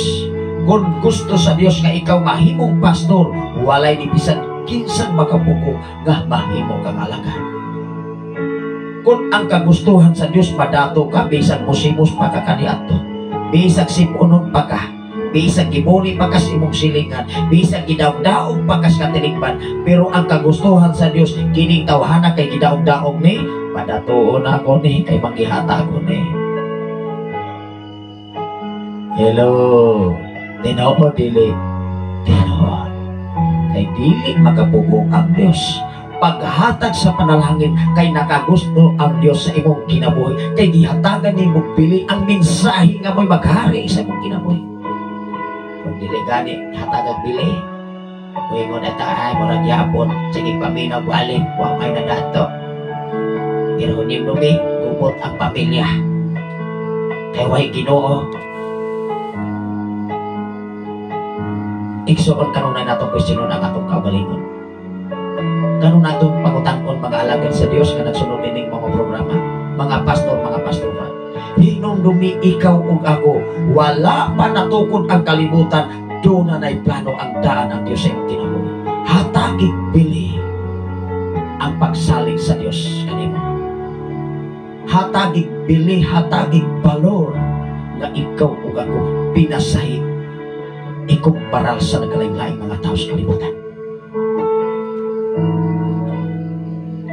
Kung gusto sa Dios nga ikaw mahimong pastor, walay ni bisan kinsang makapuko nga mahimo kang alagad. Kung ang kagustuhan sa Dios madato ka, bisan musimos pa ka kaniadto, bisag sipunon pa ka, bisag gibuli pa ka sa imong silingan, bisag gidaog-daog pa ka sa katilingban, pero ang kagustuhan sa Dios kining tawhana kay gidaog-daog ni, padatuon ako ni, kay manggihata ako ni. Hello. Tinuod dili? Tinuod. Kay dili makapugong ang Dios. Paghatag sa panalangin kay nakagusto ang Dios sa imong kinabuhi. Kay gihatagan nimo pili ang mensahe nga mo'y maghari sa imong kinabuhi. Kung dili gani hatagag bili, muingon ata ay murag yapon, sige paminaw balik, wa may nadato. Pero hinumdumi, gubot ang pamilya. Kay way Ginoo. Igsoon kanunay natong kwestiyonon ang atong kaugalingon. Kanunay natong pangutan-on mga alagad sa Dios nga nagsunod nining mga programa, mga pastor, mga pastora. Hinumdumi ikaw ug ako, wala pa natukod ang kalibutan, doon na na'y plano ang daan ang Dios sa imong kinabuhi. Hatagig bili ang pagsalig sa Dios kanimo. Hatagig bili, hatagig balor nga ikaw ug ako pinasahit ikumparal sa nagkalain-laing mga tao sa kalibutan.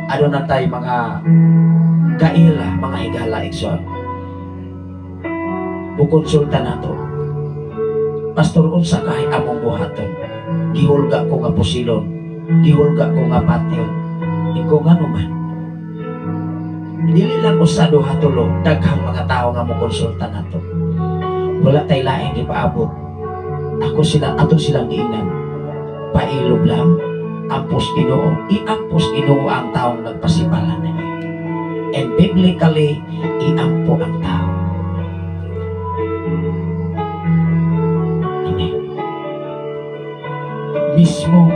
Ano na tayo mga kaila, mga higala, igsoon. Mukonsulta nato. Pastor, unsa kahay among buhaton? Gihulga ko nga pusilon, gihulga ko nga patyon. Ikaw nga naman. Dili lang usa duha tulo, daghang mga tao nga mukonsulta nato. Wala tay laing gipaabot. Ako sila, ato silang giingnan. Pailob lang, ampos Ginoo, iampos Ginoo ang taong nagpasibalan nila. And biblically, iampo ang tao. Amen. Mismo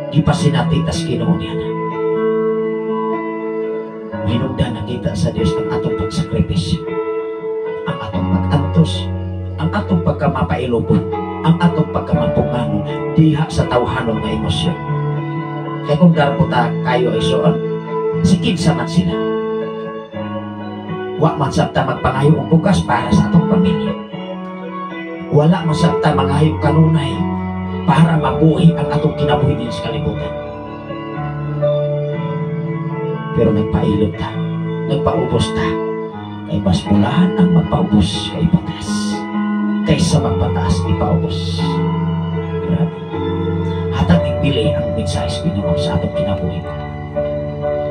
gipasinati tas Ginoo niya na. Hinungdan nakita sa Dios ang atong pagsakripisyo, ang atong pag-antos, ang atong pagkamapailobon, ang atong pagkamapungano diha sa tawhanon nga emosyon. Kaya kung garbo ta kayo isuon, si kinsa man sila. Wa man sabta magpangayo og bugas para sa atong pamilya. Wala man sabta mangayo kanunay para mabuhi ang atong kinabuhi din sa kalibutan. Pero nagpailog ta, nagpaubos ta. Kay mas mulahan ang magpaubos kay pataas kaysa magpataas ipaubos. Grabe. Hatag ipili ang mensahe sa Ginoo sa atong kinabuhi.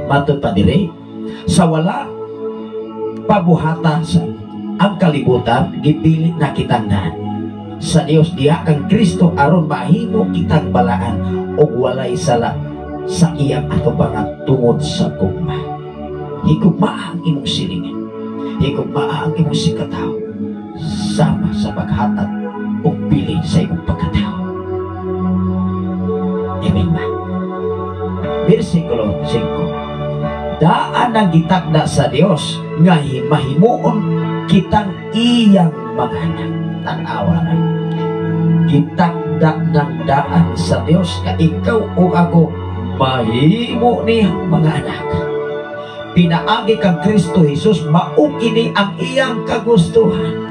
Matod pa dire, sa wala pabuhata sa ang kalibutan, gipili na kitang daan sa Dios diha kang Kristo aron mahimo kitang balaan ug walay sala sa iyang atubangan tungod sa gugma. Higugmaa ang imong silingan. Higugmaa ang imong sikataw sama sa paghatag ug pili sa imong pagkatao. Amen ba? Versikulo 5. Daan ang gitakda sa Dios nga mahimuon kitang iyang mga anak. Tanawa na. Gitakda ng daan sa Dios nga ikaw o ako mahimo niyang mga anak. Pinaagi kang Kristo Jesus, mao kini ang iyang kagustuhan.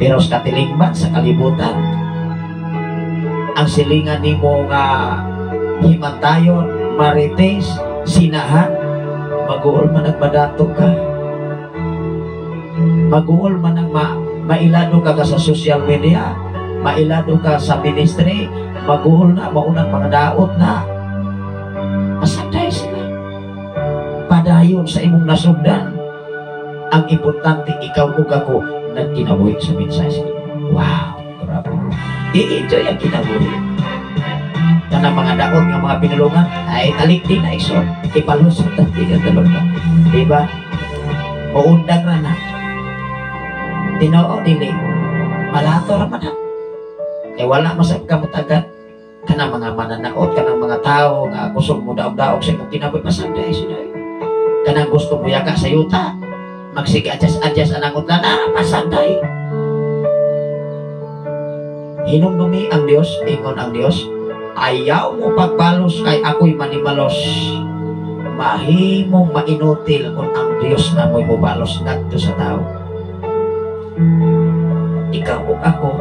Pero sa katilingban sa kalibutan, ang silingan nimo nga himantayon, marites, sinahan, maguol man nagmadato ka. Maguol man ang mailado ka sa social media, mailado ka sa ministry, maguol na, maunang mga daot na. Masanday sila. Padayon sa imong nasugdan. Ang importante, ikaw ug ako nagkinabuhi sa mensahe sa Ginoo. Wow, grabe. I-enjoy ang kinabuhi. Kanang mga daot nga mga pinulungan, ay talikdi na iso. Ipalusot ang tinatulog na. Diba? Muundang ra na. Tinoo, dili. Malato ra man na. Kay wala masab kamutagan. Kanang mga mananaot, kanang mga tao nga kusog mo daog-daog sa imong kinabuhi, masanday sila. Kanang gusto mo yaka sa yuta, magsige adjust-adjust anang utlan, pasanday. Hinumdumi ang Dios, ingon ang Dios, ayaw mo pagbalos kay ako'y manimalos. Mahimong mainutil kung ang Dios na mo'y mobalos ngadto sa tao. Ikaw ug ako,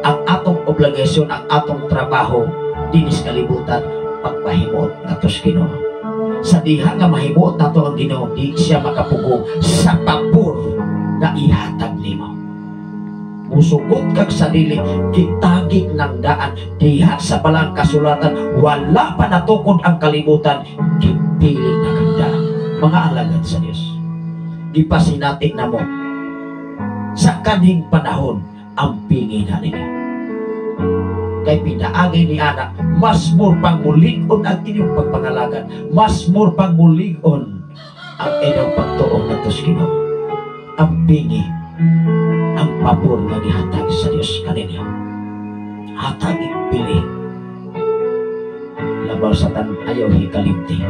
ang atong obligasyon, ang atong trabaho dinis kalibutan, pagpahimuot nato sa Ginoo. Sa diha nga mahimuot nato ang Ginoo, di siya makapugong sa pabor nga ihatag nimo. Musugot kag sa dili, gitagig ng daan diha sa balang kasulatan, wala pa natukod ang kalibutan, gipili na kang daan. Mga alagad sa Dios, gipasinati na mo sa kanhing panahon ang pingi na ninyo. Kay pinaagi ni ana, mas more pang mulig-on ang inyong pagpangalagan, mas more pang mulig-on ang inyong pagtuong ngadto sa Ginoo. Ang pingi, ang pabor nga gihatag sa Dios kaninyo. Hatag pili. Labaw sa tan ayaw hikalimti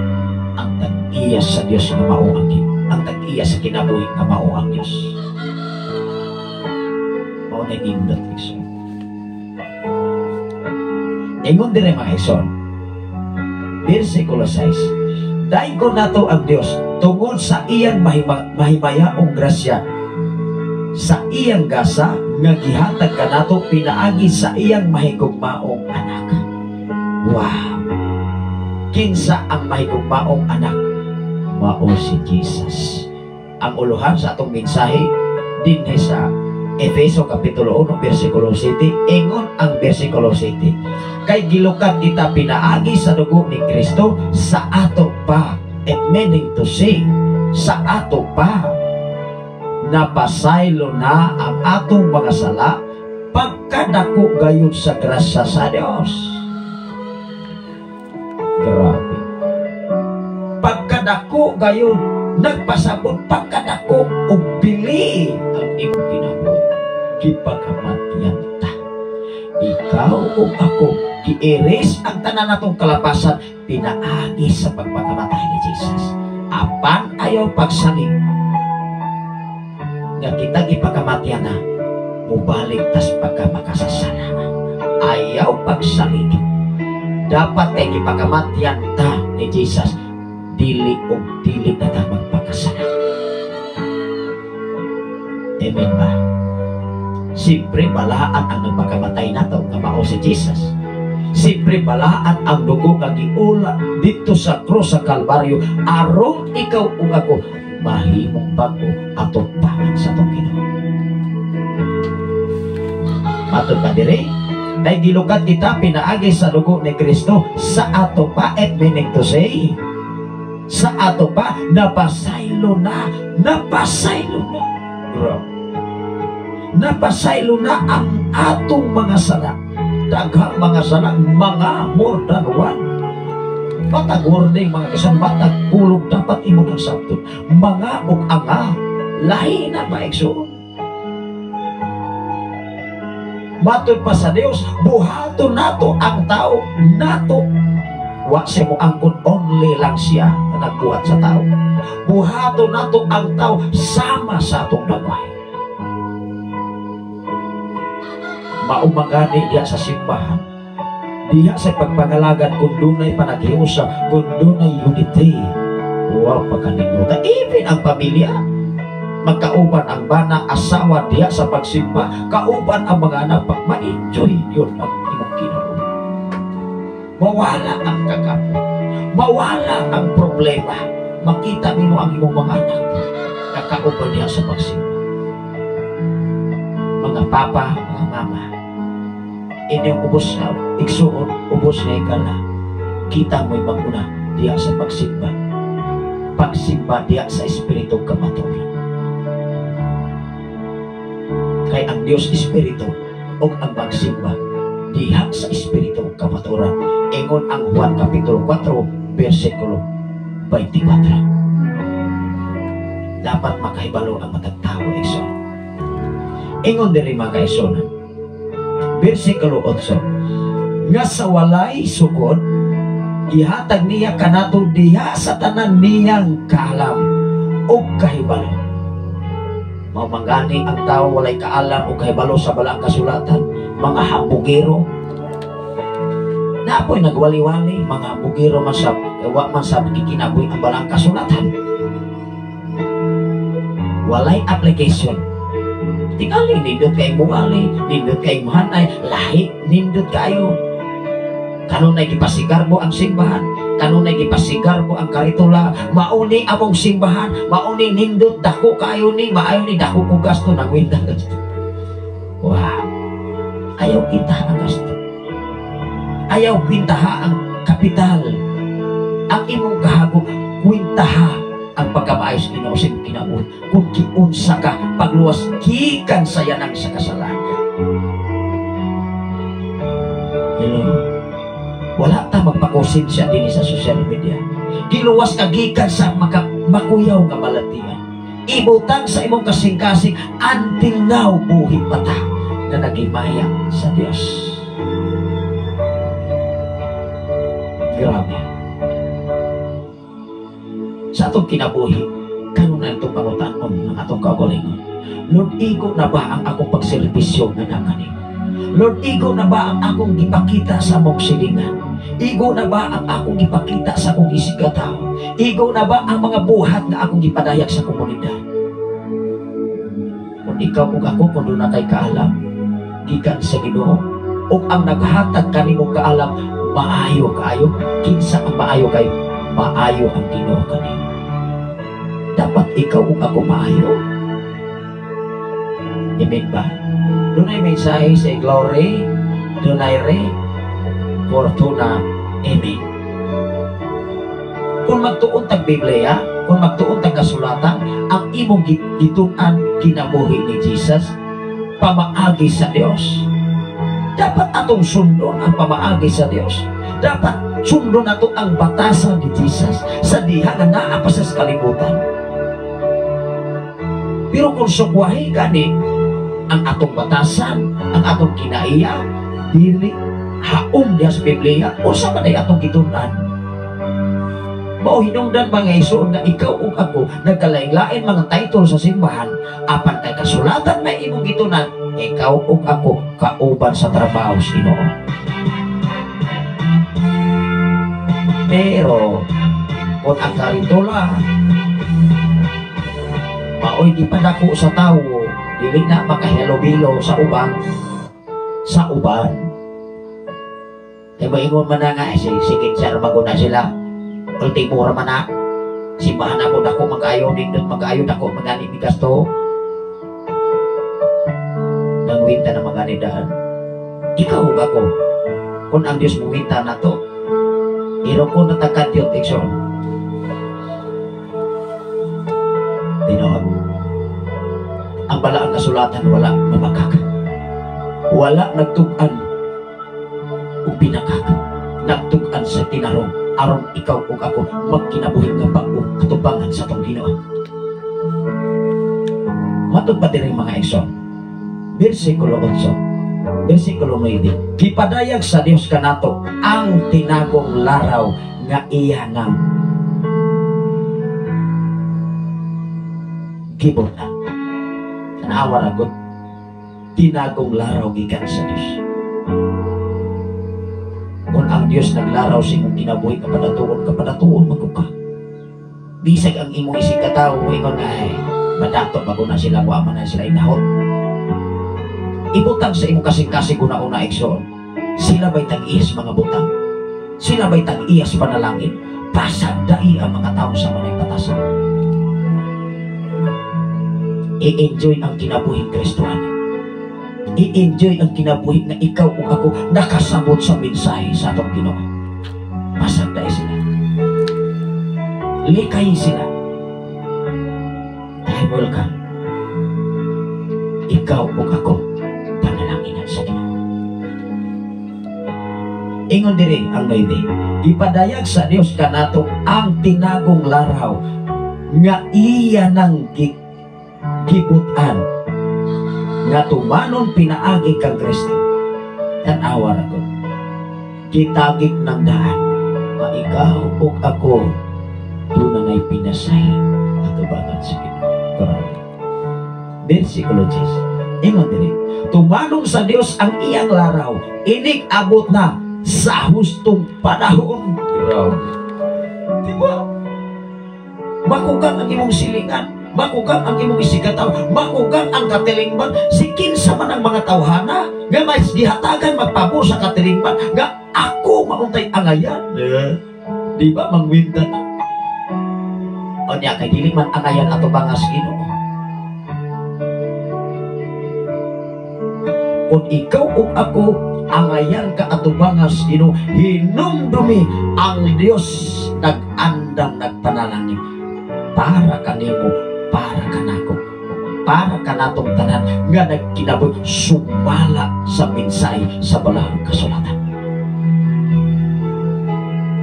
ang tag-iya sa Dios nga mao ang ang tag-iya sa kinabuhi nga mao ang Dios. Mao na nindot, igsoon. Ingon dire, mga igsoon, versikulo 6. Daygon nato ang Dios tungod sa iyang mahimayaong grasya sa iyang gasa nga gihatag kanato pinaagi sa iyang mahigugmaong anak. Wow! Kinsa ang mahigugmaong anak? Mao si Jesus. Ang uluhan sa atong mensahe dinhi sa Efeso Kapitulo 1 versikulo 7, ingon ang versikulo 7, kay gilukan kita pinaagi sa dugo ni Kristo sa ato pa. It meaning to say, sa ato pa napasaylo na ang atong mga sala pagkadako gayud sa grasya sa Dios. Grabe. Pagkadako gayud, nagpasabot pagkadako og bili ang imong kinabuhi. Gipakamatyan ta. Ikaw o ako. Gi-erase ang tanan natong kalapasan pinaagi sa pagpakamatay ni Jesus. Apan ayaw pagsalig nga kita gipakamatyan na, mubalik tas pagkamakasasala. Ayaw pagsalig. Dapat kay gipakamatyan ta ni Jesus, dili og dili na ta magpakasala. Amen ba? Siyempre, balaan ang nagpakamatay nato nga mao si Jesus. Siyempre, balaan ang dugo nga giula dito sa krus sa Kalbaryo aron ikaw ug ako mahimong bag-o atong pangan sa atong Ginoo. Matod pa dire, kay gilukat kita pinaagi sa dugo ni Kristo sa ato pa, it meaning to say, sa ato pa, napasaylo na, napasaylo na. Bro. Napasaylo na ang atong mga sala. Daghang mga sala, mga more than one. Matag wording mga kasan, matag pulog dapat imo ng sabton. Mga ug anga, lahi na ba igsoon? Matod pa sa Dios, buhaton nato ang tao nato. Wa siya mo angkon, only lang siya na nagbuhat sa tao. Buhaton nato ang tao sama sa atong dagway. Maumangani diya sa simbahan, diya sa pagpangalagan kung dunay panaghiusa, kung dunay unity. Wow, pagkaninduta. Even ang pamilya, magkauban ang bana, asawa diya sa pagsimba, kauban ang mga anak, ma-enjoy yun ang imong Ginoo. Mawala ang kagapon, mawala ang problema. Makita nimo ang imong mga anak, kakauban diya sa pagsimba. Mga papa, mga mama, inyong ubos na igsuon, ubos na ikala, kita mo'y maguna diya sa pagsimba. Pagsimba diya sa espiritu kamatuoran. Kay ang Dios espiritu ug ang pagsimba diha sa espiritu kamatuoran. Ingon ang Juan kapitulo 4 bersikulo 24. Dapat makahibalo ang matag tawo igsoon. Ingon diri mga kaigsuonan, bersikulo 8, nga sa walay sukod gihatag niya kanato diha sa tanan niyang kaalam ug kahibalo. Mao man gani ang tao walay kaalam ug kahibalo sa balaang kasulatan, mga hambugero. Napoy nagwali-wali, mga hambugero man sab, wa man sab gikinabuhi ang balaang kasulatan. Walay application. Tingali, nindot kay muwali, nindot kay muhanay, lahi, nindot kayo. Kanunay gipasigarbo ang simbahan, kanunay gipasigarbo ang karitula, mauni among simbahan, mauni nindot, dako kayo ni, maayo ni, dako ko gasto, nagwinda gasto. Wow! Ayaw kita ang gasto. Ayaw kwintaha ang kapital. Ang imong kahago, kwintaha ang pagkamaayos Ginoo sa imong kinabuhi. Kung giunsa ka, pagluwas gikan sa yanang sa kasalanan. Hello? Wala ta magpakonsensya dinhi sa social media. Giluwas ka gikan sa makuyaw nga balatian. Ibutang sa imong kasing-kasing until now buhi pa ta na nagimaya sa Dios. Grabe. Sa atong kinabuhi, kanunay itong pangutan-on ng atong kaugalingon. Lord, igo na ba ang akong pagserbisyo nga nakanin? Lord, igo na ba ang akong gipakita sa among silingan? Igo na ba ang akong gipakita sa akong isigataw? Igo na ba ang mga buhat na akong gipadayag sa komunidad? Kung ikaw ug ako, kung doon na kay kaalam, gikan sa Ginoo, ug ang naghatag kanimong kaalam, maayo kaayo, kinsa ang maayo kayo? Maayo ang Ginoo kanimo. Dapat ikaw ug ako maayo. Amen ba? Dunay mensahe sa glory, dunay re, fortuna, amen. Kung magtuon tag Biblia, kung magtuon tag kasulatan, ang imong gitun-an kinabuhi ni Jesus, pamaagi sa Dios. Dapat atong sundon ang pamaagi sa Dios. Dapat sundon nato ang batasan ni Jesus sa diha nga naa pa sa kalibutan. Pero kung sugwahi gani ang atong batasan, ang atong kinaiya, dili Haom diha sa Biblia, unsa man ay atong gitun-an? Mao hinungdan, mga igsoon, nga ikaw ug ako nagkalain-lain mga title sa simbahan, apan kay kasulatan may imong gitun-an, ikaw ug ako kauban sa trabaho sa Ginoo. Pero kung ang karintola maoy gipadako sa tawo, dili na makahilobilo sa uban. Kay moingon man na nga, eh, sige sir, maguna sila, ultimo ra man na simbahan ako, dako magayo, nindot magayo, dako magani mi gasto, nangwinta na magani daan. Ikaw ug ako, kung ang Dios muwinta nato, pero kung natagkadyot, igsoon, tinuod, ang balaang kasulatan wala mamakak, wala nagtug-an ug binakak, nagtug-an sa tinarong aron ikaw ug ako magkinabuhi nga bag-o katubangan sa atong Ginoo. Matod pa diri, mga igsoon, versikulo 8, versikulo 9, gipadayag sa Dios kanato ang tinagong laraw nga iya nang gibutan. Tanawa ra gud, tinagong laraw gikan sa Dios. Kung ang Dios naglaraw sa imong kinabuhi, kapadatuon, kapadatuon man ka. Bisag ang imong isig katawo moingon nga, "Ay, madato bago na sila, wa man na sila inahot." Ibutang sa imong kasing-kasing una-una, igsoon. Sila ba'y tag-iyas mga butang? Sila ba'y tag-iyas panalangin? Pasag dai ang mga tao sa manay patasan. I-enjoy ang kinabuhing Kristohanan. I-enjoy ang kinabuhi na ikaw ug ako nakasabot sa mensahe sa atong Ginoo. Pasag dai sila. Likay sila. Time will come. Ikaw ug ako panalanginan sa Ginoo. Ingon diri ang 9. Gipadayag sa Dios kanato ang tinagong laraw nga iya nang gibutan nga tumanon pinaagi kang Kristo. Tan-awa ra ko. Gitagik ng daan nga ikaw ug ako doon na nga'y pinasay atubangan sa Ginoo. Grabe. Versikulo 10. Ingon diri, tumanong sa Dios ang iyang laraw, inig abot na sa hustong panahon. Grabe. Di ba? Makugang ang imong silingan, makugang ang imong isigataw, makugang ang katilingban, si kinsa man ang mga tawhana, nga mas gihatagan magpabor sa katilingban, nga ako mauntay angayan. Eh, di ba, mangwinta na? O niya, kay dili man angayan ato bangas Ginoo. Kung ikaw o ako angayan ka ato bangas Ginoo, hinumdumi ang Dios nag-andam nagpanalangin para kanimo, para kanako, para kanatong tanan nga nagkinabuhi sumala sa mensahe sa balahong kasulatan.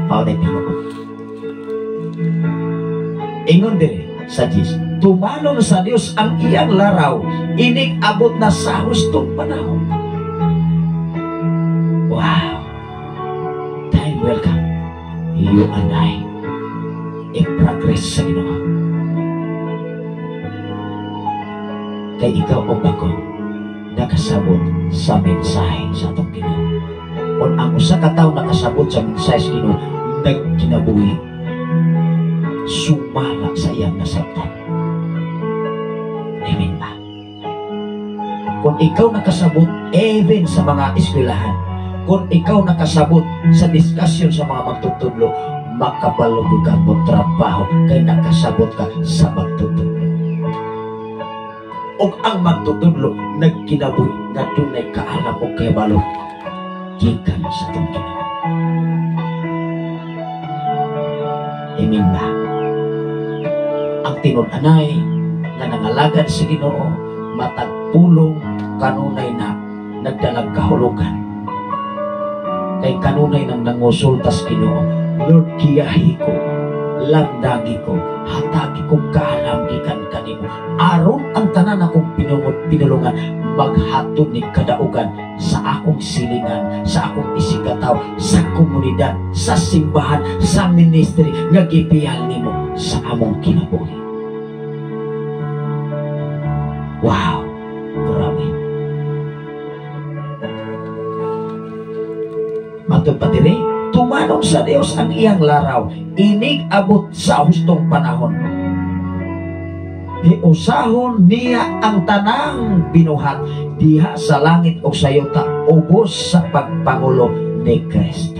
Mao na tinuod. Ingon diri sa Diyos, tumanon sa Dios ang iyang laraw, inig abot na sa hustong panahon. Wow! Time will come. You and I i-progress sa Ginoo. Kay ikaw o ako nakasabot sa mensahe sa atong Ginoo. Kung ang usa ka tawo nakasabot sa mensahe sa Ginoo, nagkinabuhi, sumala sa iyang nasabtan. Amen ba? Kung ikaw nakasabot even sa mga eskwelahan, kung ikaw nakasabot sa discussion sa mga magtutudlo, makabalo ka mo trabaho kay nakasabot ka sa magtutudlo. Og ang magtutudlo nagkinabuhi nga dunay kaalam og kahibalo gikan sa atong Ginoo. Amen ba? Ang tinud-anay nga nangalagad sa Ginoo matag pulong kanunay na nagdalag kahulugan. Kay kanunay nang nangusulta sa Ginoo, "Lord, giyahi ko. Lamdagi ko, hatagi ko kaalam gikan kanimo. Aron ang tanan akong pinulungan maghatod ni kadaugan sa akong silingan, sa akong isigataw, sa komunidad, sa simbahan, sa ministry nga gipiyal nimo sa among kinabuhi. Wow, grabe. Matod pa diri, tumanon sa Dios ang iyang laraw, inig abot sa hustong panahon. Giusahon niya ang tanang binuhat diha sa langit o sa yuta, ubos sa pagpangulo ni Kristo.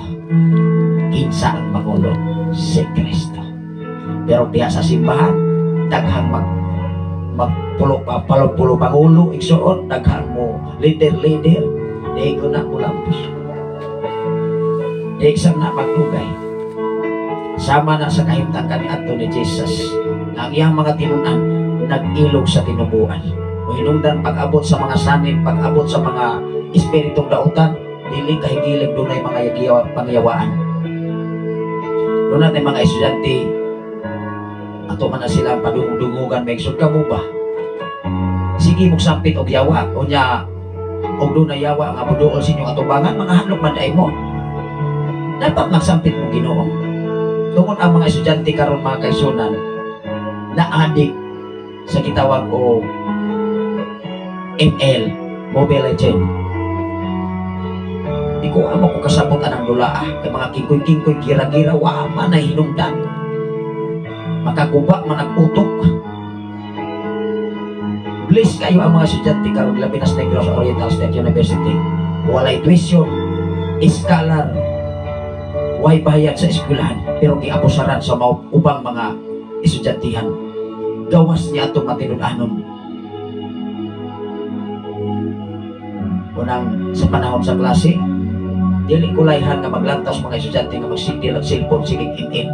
Kinsa ang pangulo? Si Kristo. Pero diha sa simbahan, daghang magpulo pangulo, igsuon, daghang mo leader-leader, di ko na mulampos. Di isang na magdugay. Sama na sa kahimtang kaniadto ni Jesus, ang iyang mga tinunan nag-ilog sa tinubuan. O hinungdan pag-abot sa mga sanib, pag-abot sa mga espiritong dautan, dili kahigilig dunay mga pangyawaan. Doon na mga estudyante, ato man na sila padungog-dungugan, may igsod ka mo ba? Sige mong sampit og yawa, o nya, og doon na yawa nga muduol sa inyong atubangan, mga handlok man day mo. Dapat magsampit mo Ginoo. Tungod ang mga estudyante karon mga kaisunan, na adik sa gitawag o ML, Mobile Legend. Di ko amo ko kasabot anang dulaa kay mga kingkoy-kingkoy gira-gira wa man ay hinungdan. Makaguba man ang utok. Bless kayo ang mga estudyante karon labi na sa Negros Oriental State University. Walay tuition, scholar, way bayad sa eskwelahan, pero giabusaran sa ubang mga estudyantihan. Gawas niya itong matinud-anon. Unang sa panahon sa klase, dili kulayhan nga maglantaw mga estudyante nga magsigdil at cellphone, sige in-in.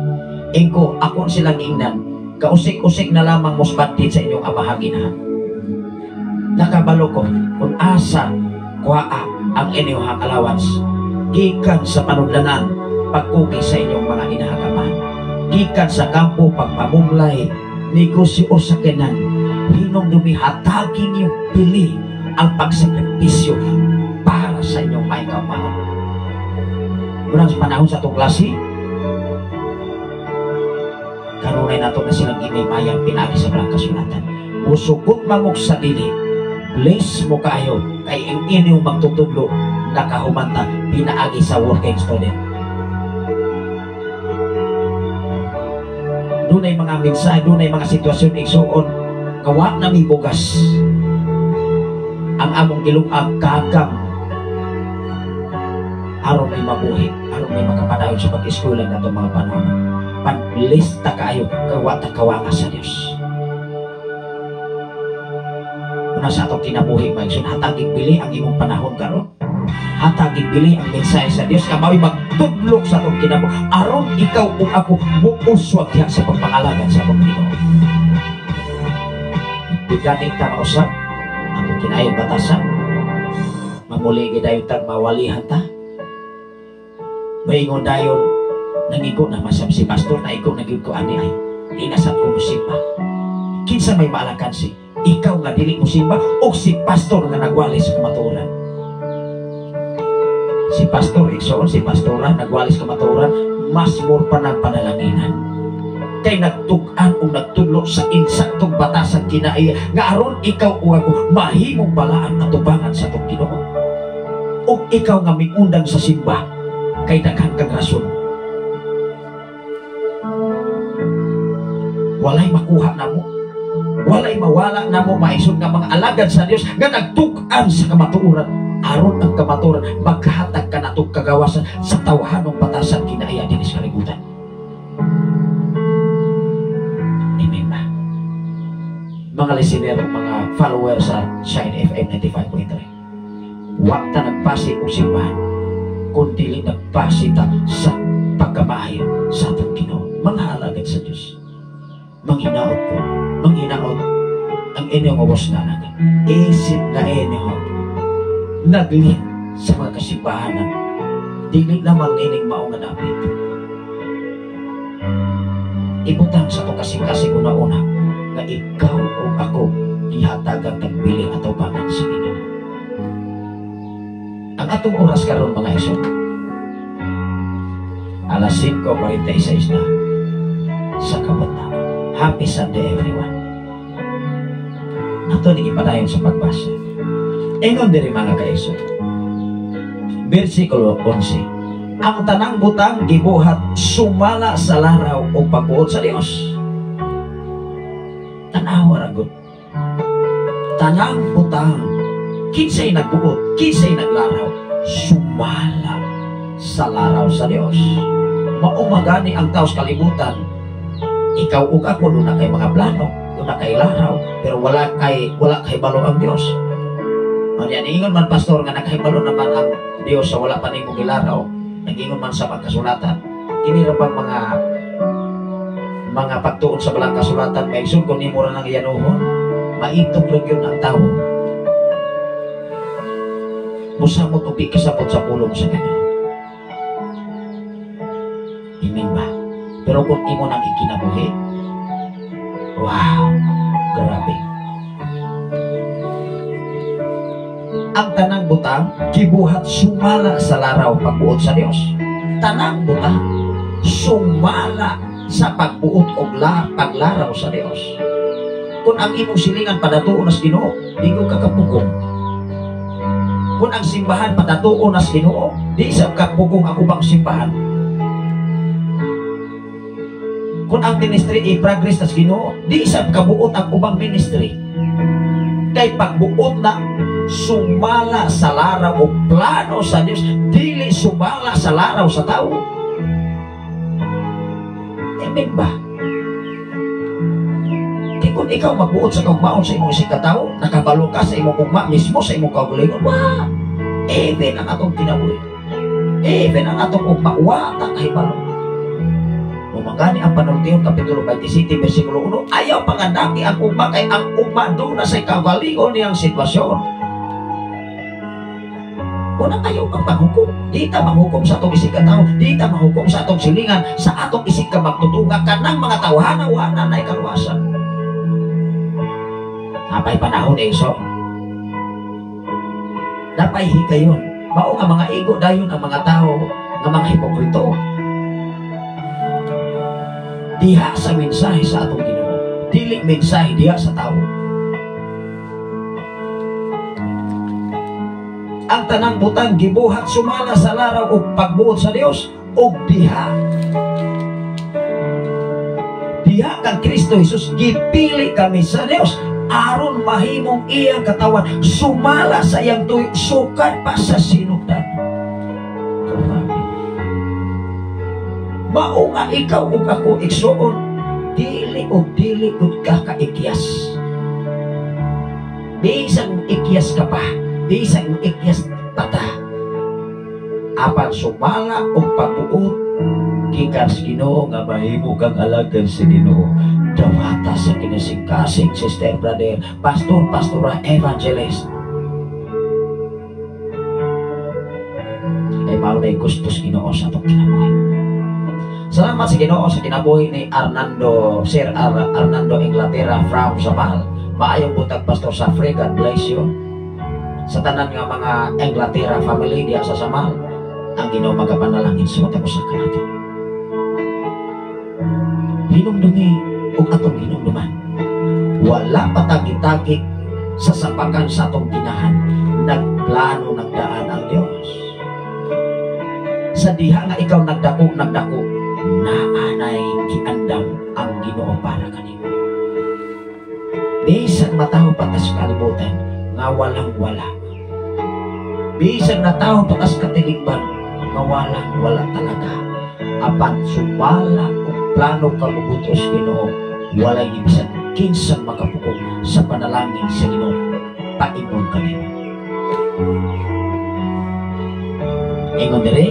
Ingko, akon silang ingnan, kausik-usik na lamang musbandit sa inyong amahaginahan. Nakabalo ko kung asa kuhaa ang inyong allowance, gikan sa panudlanan, pagkuki sa inyong mga inahagamahan, gikan sa kampo, pagpamumlay, negosyo o sakinan, hinumdumi hatagin yung pili ang pagsakripisyo para sa inyong maikamaon. Unang sa panahon sa itong klase, kanunay nato na silang inimayang pinagi sa mga kasulatan. Musugot mamog sa dili, bless mo kayo, kay ang inyong magtutudlo nakahumanta pinaagi sa working student. Dunay mga mensahe, dunay mga sitwasyon igsuon nga wa na mibugas ang among gilungag kagam aron may mabuhi, aron may makapadayon sa pag-eskwela natong mga panahon. Panlista kaayo kay wa ta kawanga sa Dios. Una sa atong kinabuhi, mga igsoon, hatagig bili ang imong panahon karon. Hatagig bili ang mensahe sa Dios nga mao'y magtudlok sa atong kinabuhi aron ikaw ug ako muuswag diha sa pagpangalagan sa atong Ginoo. Bigani ta mausab ang kinayong batasan, mamuli gidayon tag mawalihan ta. Maingon dayon nangigo na masab si pastor, naigo na gyud ko ani ay inasat ko musimba. Kinsa may maalakan si ikaw nga dili musimba o si pastor nga nagwali sa kamatuoran? Si pastor igsoon, si pastora nagwali sa kamatuoran, mas more pa ng panalanginan. Kay nagtug-an o nagtudlo sa insaktong batasan kinaiya nga aron ikaw o ako mahimong balaan atubangan sa atong Ginoo. O ikaw nga miundang sa simba kay daghan kang rason. Walay makuha namo, walay mawala namo maisod nga mga alagad sa Dios nga nagtug-an sa kamatuoran. Aron ang kamatuoran maghatag kanatong kagawasan sa tawhanong batasan kinaiya dinhi sa kalibutan. Amen ba? Mga listener, mga follower sa Shine FM 95.3, wa ta nagpasi og simbahan kun dili nagpasi ta sa pagkamaayo sa atong Ginoo. Mga alagad sa Dios, manghinaot ko, manghinaot ang inyong ubos na alagad. Isip na inyo naglit sa mga kasimbahanan, dili lamang nining mao nga dapit. Ibutang sa atong kasing-kasing una-una nga ikaw o ako gihatagan tagbiling atubangan sa Ginoo. Ang atong oras karon, mga igsoon, alas 5:46 na sa kabuntagon. Happy Sunday, everyone. Ato ni ipadayon sa pagbasa. Ingon diri, mga kaigsoon. Versikulo 11. Ang tanang butang gibuhat sumala sa laraw o pagbuot sa Dios. Tanawa ra gud. Tanang butang, kinsay nagbuot, kinsay naglaraw, sumala sa laraw sa Dios. Mao magani ang tao sa kalibutan, ikaw ug ako duna kay mga plano, duna kay laraw, pero wala kay balo ang Dios. Unya ingon man, pastor, nga nakahibalo naman ang Dios sa wala pa nimo gilaraw. Nag-ingon man sa pagkasulatan. Kini ra bang mga pagtuon sa balang kasulatan, may igsoon, kung nimo ra nang iyanuhon, maitok lang yun ang tao. Musamot og di kasabot sa pulong sa Ginoo. Amen ba? Pero kung imo nang ikinabuhi, wow, grabe. Ang tanang butang gibuhat sumala sa laraw pagbuot sa Dios. Tanang butang sumala sa pagbuot og paglaraw sa Dios. Kung ang imong silingan padatuon nas Ginoo, di ko kakapugong. Kung ang simbahan padatuon nas Ginoo, di sa kapugong ang ubang simbahan. Kung ang ministry i-progress nas Ginoo, di sa kabuot ang ubang ministry. Kay pagbuot na sumala sa laraw o plano sa Dios, dili sumala sa laraw sa tao. Amen ba? Kay kung ikaw magbuot sa kaugmaon sa imong isig katao, nakabalo ka sa imong ugma mismo sa imong kaugalingon, wa! Even ang atong kinabuhi. Even ang atong ugma, wa ta kahibalo. Mao gani ang panultihon Kapitulo 27, versikulo 1, ayaw pangandaki ang ugma kay ang ugma duna sa kaugalingon niyang sitwasyon. Unang ayaw kang panghukom. Di ta manghukom sa atong isig katao, di ta manghukom sa atong silingan, sa atong isig ka magtutunga kanang mga tawhana wa na nay kaluwasan. Napay panahon eh, so. Napay higayon. Mao nga mga igo dayon ang mga tao nga mga hipokrito. Diha sa mensahe sa atong Ginoo, dili mensahe diha sa tao. Ang tanang butang gibuhat sumala sa laraw og pagbuot sa Dios og diha. Diha kang Kristo Jesus gipili kami sa Dios aron mahimong iyang katawan sumala sa iyang tuyo sukad pa sa sinugdan. Grabe. Mao nga ikaw ug ako, igsuon, dili og dili gud ka kaikyas. Bisan ikyas ka pa, bisan ikyas pata. Apan sumala og pagbuot gikan sa Ginoo nga mahimo kang alagad sa Ginoo. Dawata sa kinasing-kasing, sister, brother, pastor, pastora, evangelist. Ay mao na gusto sa Ginoo sa atong kinabuhi. Salamat sa Ginoo sa kinabuhi ni Arnando, Sir Arnando Inglaterra from Samal. Maayong buntag, Pastor Safri, God bless you. Sa tanan nga mga Inglaterra family diha sa Samal, ang Ginoo magapanalangin sa matag usa kanato. Hinumdumi ug atong hinumduman. Wala pa tagi-tagi sa sapakan sa atong ginahan, nagplano nagdaan ang Dios. Sa diha nga ikaw nagdako, nagdako, naanay giandam ang Ginoo para kanimo. Bisan matawo patas kalibutan nga walang wala. Bisan natawo patas katilingban nga walang wala talaga. Apan sumala og plano kabubutos Ginoo, walay bisan kinsang makapugong sa panalangin sa Ginoo paingon kanimo. Ingon diri,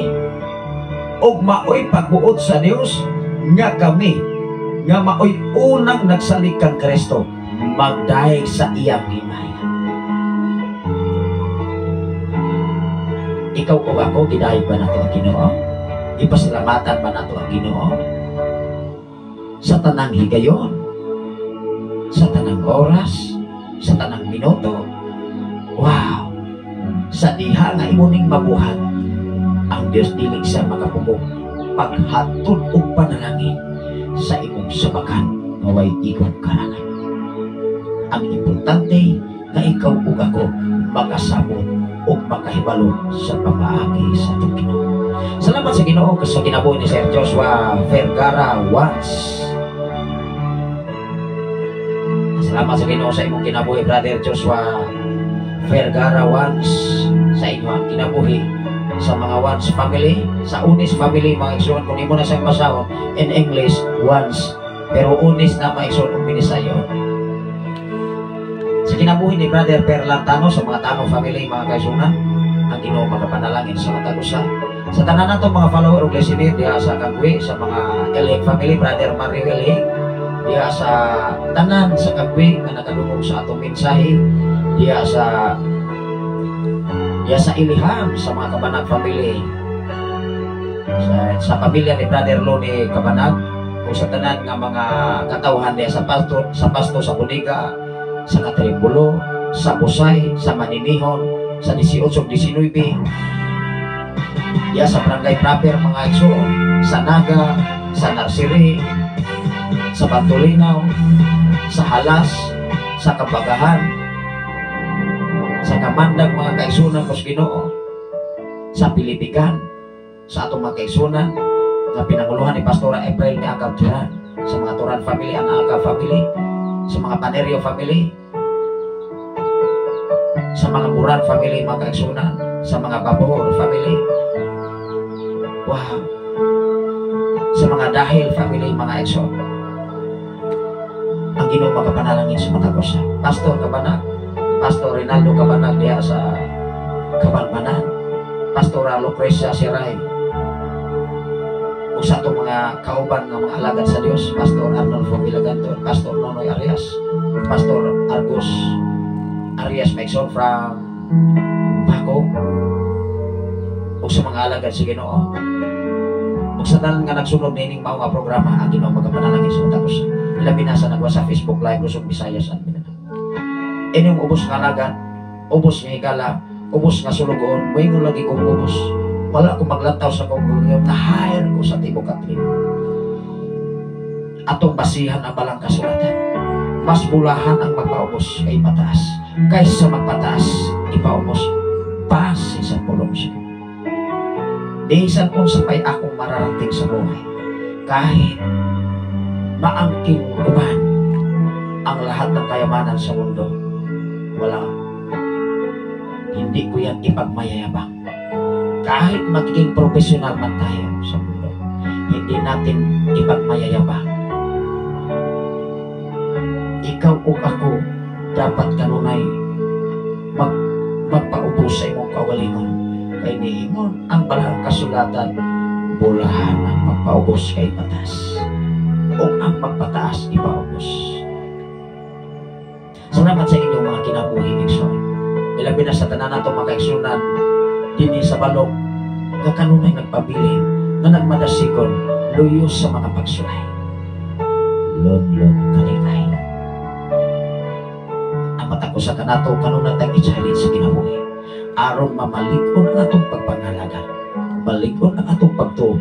og maoy pagbuot sa Dios nga kami nga maoy unang nagsalig kang Kristo magdayeg sa iyang himaya. Ikaw o ako, gidayeg ba nato ang Ginoo? Ipasalamatan ba nato ang Ginoo? Sa tanang higayon, sa tanang oras, sa tanang minuto. Wow! Sa diha nga imo ning mabuhat, ang Dios dili siya makapugong paghatod og panalangin sa imong sabakan nga way igong karangan. Ang importante nga ikaw ug ako makasabot ug makahibalo sa pamaagi sa atong Ginoo. Salamat sa Ginoo sa kinabuhi ni Sir Joshua Vergara once. Salamat sa Ginoo sa imong kinabuhi, Brother Joshua Vergara once, sa inyong kinabuhi, sa mga Once family, sa Unis family, mga igsoon. Kung imo na siyang basahon in English, Once, pero Unis na, mga igsoon, kung binisayon. Sa kinabuhi ni Brother Perlantano, sa mga Tano family, mga kaigsuonan, ang Ginoo magapanalangin sa matag usa. Sa tanan nato mga follower ug listener diha sa Kagwi, sa mga Elhig family, Brother Mario Elhig, diha sa tanan sa Kagwi nga nakadungog sa atong mensahe, diha sa Iliham, sa mga Kabanag family, sa pamilya ni Brother Loni Kabanag, o sa tanan nga mga katawhan diha sa pasto, sa Boniga, sa Katribulo, sa Busay, sa Maninihon, sa 18 ug 19, diha sa Barangay Proper, mga igsoon, sa Naga, sa Narsiri, sa Bantulinaw, sa Halas, sa Kabagahan, sa Kamandag, mga kaigsunan ko sa Ginoo, sa Pilipikan, sa atong mga kaigsunan nga pinanguluhan ni Pastora April ni Akab Turan, sa mga Turan family, ang Akab family, sa mga Panerio family, sa mga Muran family, mga kaigsunan, sa mga Babor family. Wow. Sa mga Dahil family, mga igsoon. Ang Ginoo magapanalangin sa matag usa. Pastor Kabanag, Pastor Rinaldo Kabanag diha sa Kabanbanan, Pastora Lucrecia Siray, ug sa atong mga kauban nga mga alagad sa Dios, Pastor Arnolfo Villagantor, Pastor Nonoy Arias, Pastor Argos Arias Mexon from Bago, ug sa mga alagad sa Ginoo ug sa tanan nga nagsunod nining mao nga programa, ang Ginoo magapanalangin sa matag usa, ilabi na sa nagwa sa Facebook Live, Luzon, Visayas at Mindanao. Inyong ubos nga alagad, ubos nga higala, ubos nga sulugoon, moingon lagi kong ubos. Wala ko maglantaw sa kong na-hire ko sa Tibok Catholic. Atong basihan ang balang kasulatan. Mas bulahan ang magpaubos kay ipataas kaysa magpataas ipaubos, base sa pulong sa Ginoo. Bisan unsa pa'y akong mararating sa buhay, kahit maangking uban ang lahat ng kayamanan sa mundo, wala, hindi ko yan ipagmayayabang. Kahit magiging professional man tayo sa mundo, hindi natin ipagmayayabang. Ikaw o ako dapat kanunay magpaubos sa imong kaugalingon. Kay niingon ang balang kasulatan, bulahan ang magpaubos kay ipataas, o ang magpataas ipaubos. Salamat sa inyong mga kinabuhi, igsoon. Ilabi na sa tanan nato mga kaigsunan dinhi sa balok nga kanunay nagpabilin, nga nagmadasigon luyo sa mga pagsulay. Lunlun kalikay. Ang matag usa kanato kanunay tayong i-challenge sa kinabuhi aron mamalig-on ang atong pagpangalaga, malig-on ang atong pagtuo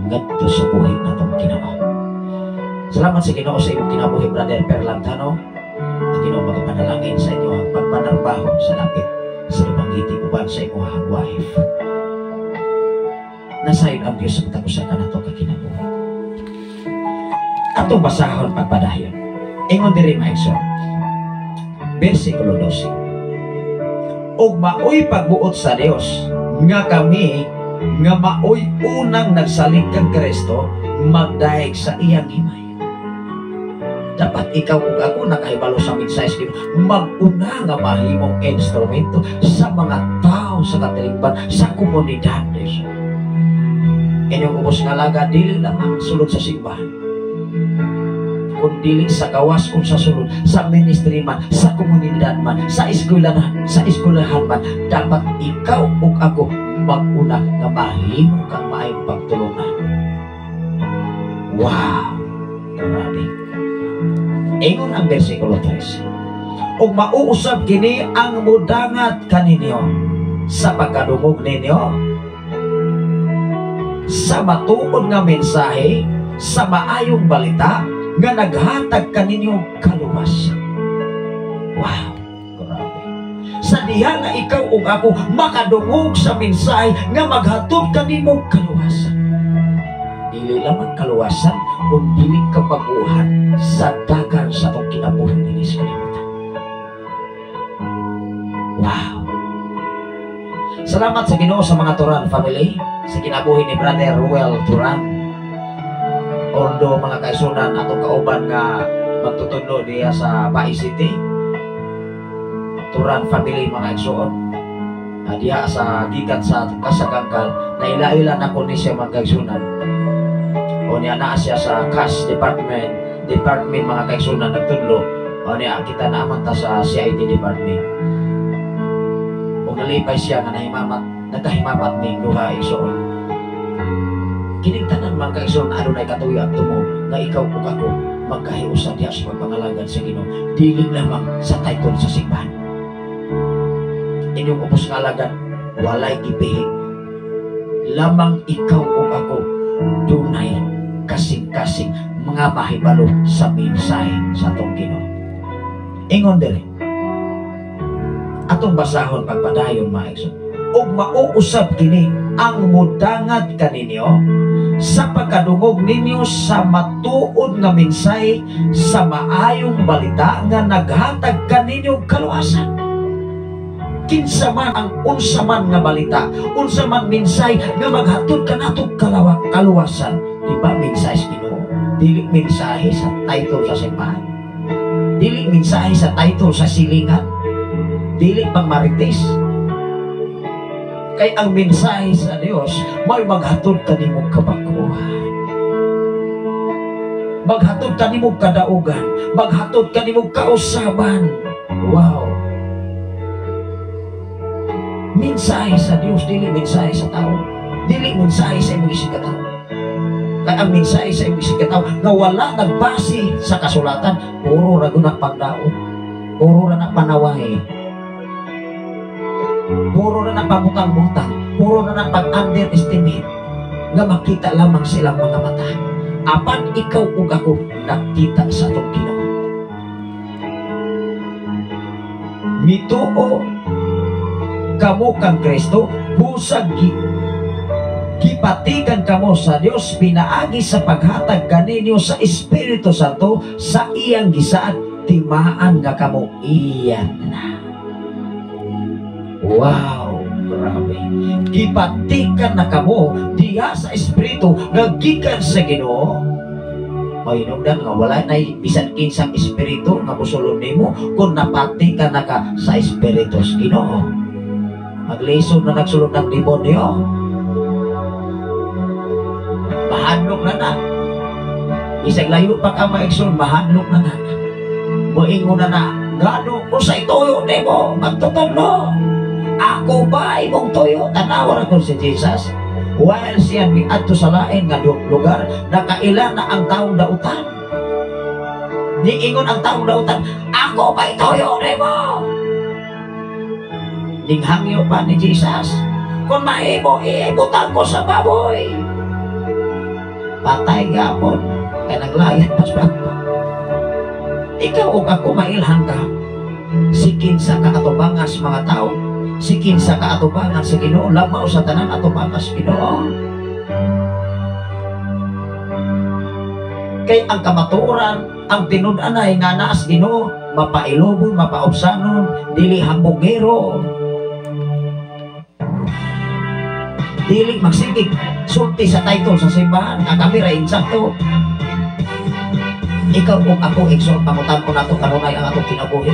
ngadto sa buhi natong Ginoo. Salamat sa Ginoo sa imong kinabuhi, Brother Perlantano. Ang Ginoo magapanalangin sa inyo ang pagpanarbaho sa dapit sa Dumaguete uban sa imong wife. Nasayon ang Diyos sa matag usa kanato ka kinabuhi. Atong basahon pagpadayon. Ingon diri, mga igsoon. Versikulo 12. "Ug maoy pagbuot sa Dios nga kami nga maoy unang nagsalig kang Kristo magdayeg sa iyang himaya." Dapat ikaw ug ako nakahibalo sa mensahe sa Ginoo, mag-una nga mahimong instrumento sa mga tao sa katilingban, sa komunidad. Diyos. Inyong ubos nga alagad dili lamang sulod sa simbahan, kung dili sa gawas kung sa sulod, sa ministry man, sa komunidad man, sa eskwelahan man, dapat ikaw ug ako mag-una nga mahimo kang maayong pagtulungan. Wow! Ingon ang versikulo 3. Ug mauusab kini ang mudangat kaninyo sa pagkadungog ninyo sa matuod nga mensahe sa maayong balita nga naghatag kaninyo kaluwas. Wow, grabe. Sa diha nga ikaw ug ako makadungog sa mensahe nga maghatod kanimo kaluwasan. Dili lamang kaluwasan, kung dili kabaguhan sa dagan sa atong kinabuhi dinhi sa kalibutan. Wow. Salamat sa Ginoo sa mga Turan family, sa kinabuhi ni Brother Ruel Turan. Although mga kaisunan, atong kauban nga magtutudlo diya sa Bai City. Turan family, mga igsoon. Diha sa gikan sa Kasakangkal, naila-ila na ko ni siya, mga kaigsunan. O niya, naa siya sa cash department, mga kaigsunan, nagtudlo. O niya, kita naman ta sa CIT department. O nalipay siya nga nahimamat, nagkahimamat ning duha, igsoon. Kining tanan, mga kaigsoon, adunay katuyo at tumo nga ikaw ug ako magkahiusa diha sa pagpangalagad sa Ginoo, dili lamang sa title sa simbahan. Inyong ubos nga alagad, walay gipihig. Lamang ikaw ug ako dunay kasing-kasing mga mahibalo sa mensahe sa atong Ginoo. Ingon diri. Atong basahon pagpadayon, mga igsoon. Ug mauusab kini ang mudangat kaninyo sa pagkadungog ninyo sa matuod nga mensahe sa maayong balita nga naghatag kaninyo kaluwasan. Kinsa man ang unsa man nga balita, unsa man mensahe nga maghatod kanato kaluwasan, di ba mensahe sa Ginoo? Dili mensahe sa title sa simbahan. Dili mensahe sa title sa silingan. Dili pang marites. Kay ang mensahe sa Dios may maghatod kanimo kabakuhan. Maghatod kanimo kadaugan, maghatod kanimo kausaban. Wow. Mensahe sa Dios, dili mensahe sa tao. Dili mensahe sa imong isig katao. Kay ang mensahe sa imong isig katao nga wala nagbase sa kasulatan, puro ra guna pagdaot, puro ra na panaway, puro ra na pabutang-butang, puro ra na pag-underestimate nga makita lamang silang mga mata. Apan ikaw ug ako nakita sa atong Ginoo. Mituo kamo kang Kristo, busag gipatikan kamo sa Dios pinaagi sa paghatag kaninyo sa Espiritu Santo sa iyang gisaad, timaan nga kamo iyan na. Wow, grabe. Gipatikan na kamo diha sa Espiritu nga gikan sa Ginoo. Mahinungdan nga wala na bisan kinsang espiritu nga mosulod nimo kung napatikan na ka sa Espiritu sa Ginoo. Maglisod na nagsulod ng demonyo. Mahanlok na na. Isang layo pa ka maigsoon, mahanlok na na. Moingon na na, ngano ko sa ituyo nimo, magtutudlo. Ako ba imong tuyo? Tanawa ra ko si Jesus. While siya miadto sa lain nga lugar, nakaila na ang taong dautan. Niingon ang taong dautan, ako ba ituyo nimo? Ninghangyo pa ni Jesus, kung mahimo, iibutang ko sa baboy. Patay gapon, kay naglayat pas pa. Ikaw o ako mailhan ka, sikin sa kaatubangas mga tao, sikin sa kaatubangan sa Ginoo, lamaw sa tanan atubangas Ginoo. Kay ang kamatuoran, ang tinud-anay nga naas Ginoo, mapailobon, mapaubsanon, dili hambugero, dili magsigig sulti sa title sa simbahan nga kami ra insakto. Ikaw ug ako igsoon, pangutan-on nato kanunay ang atong kinabuhi.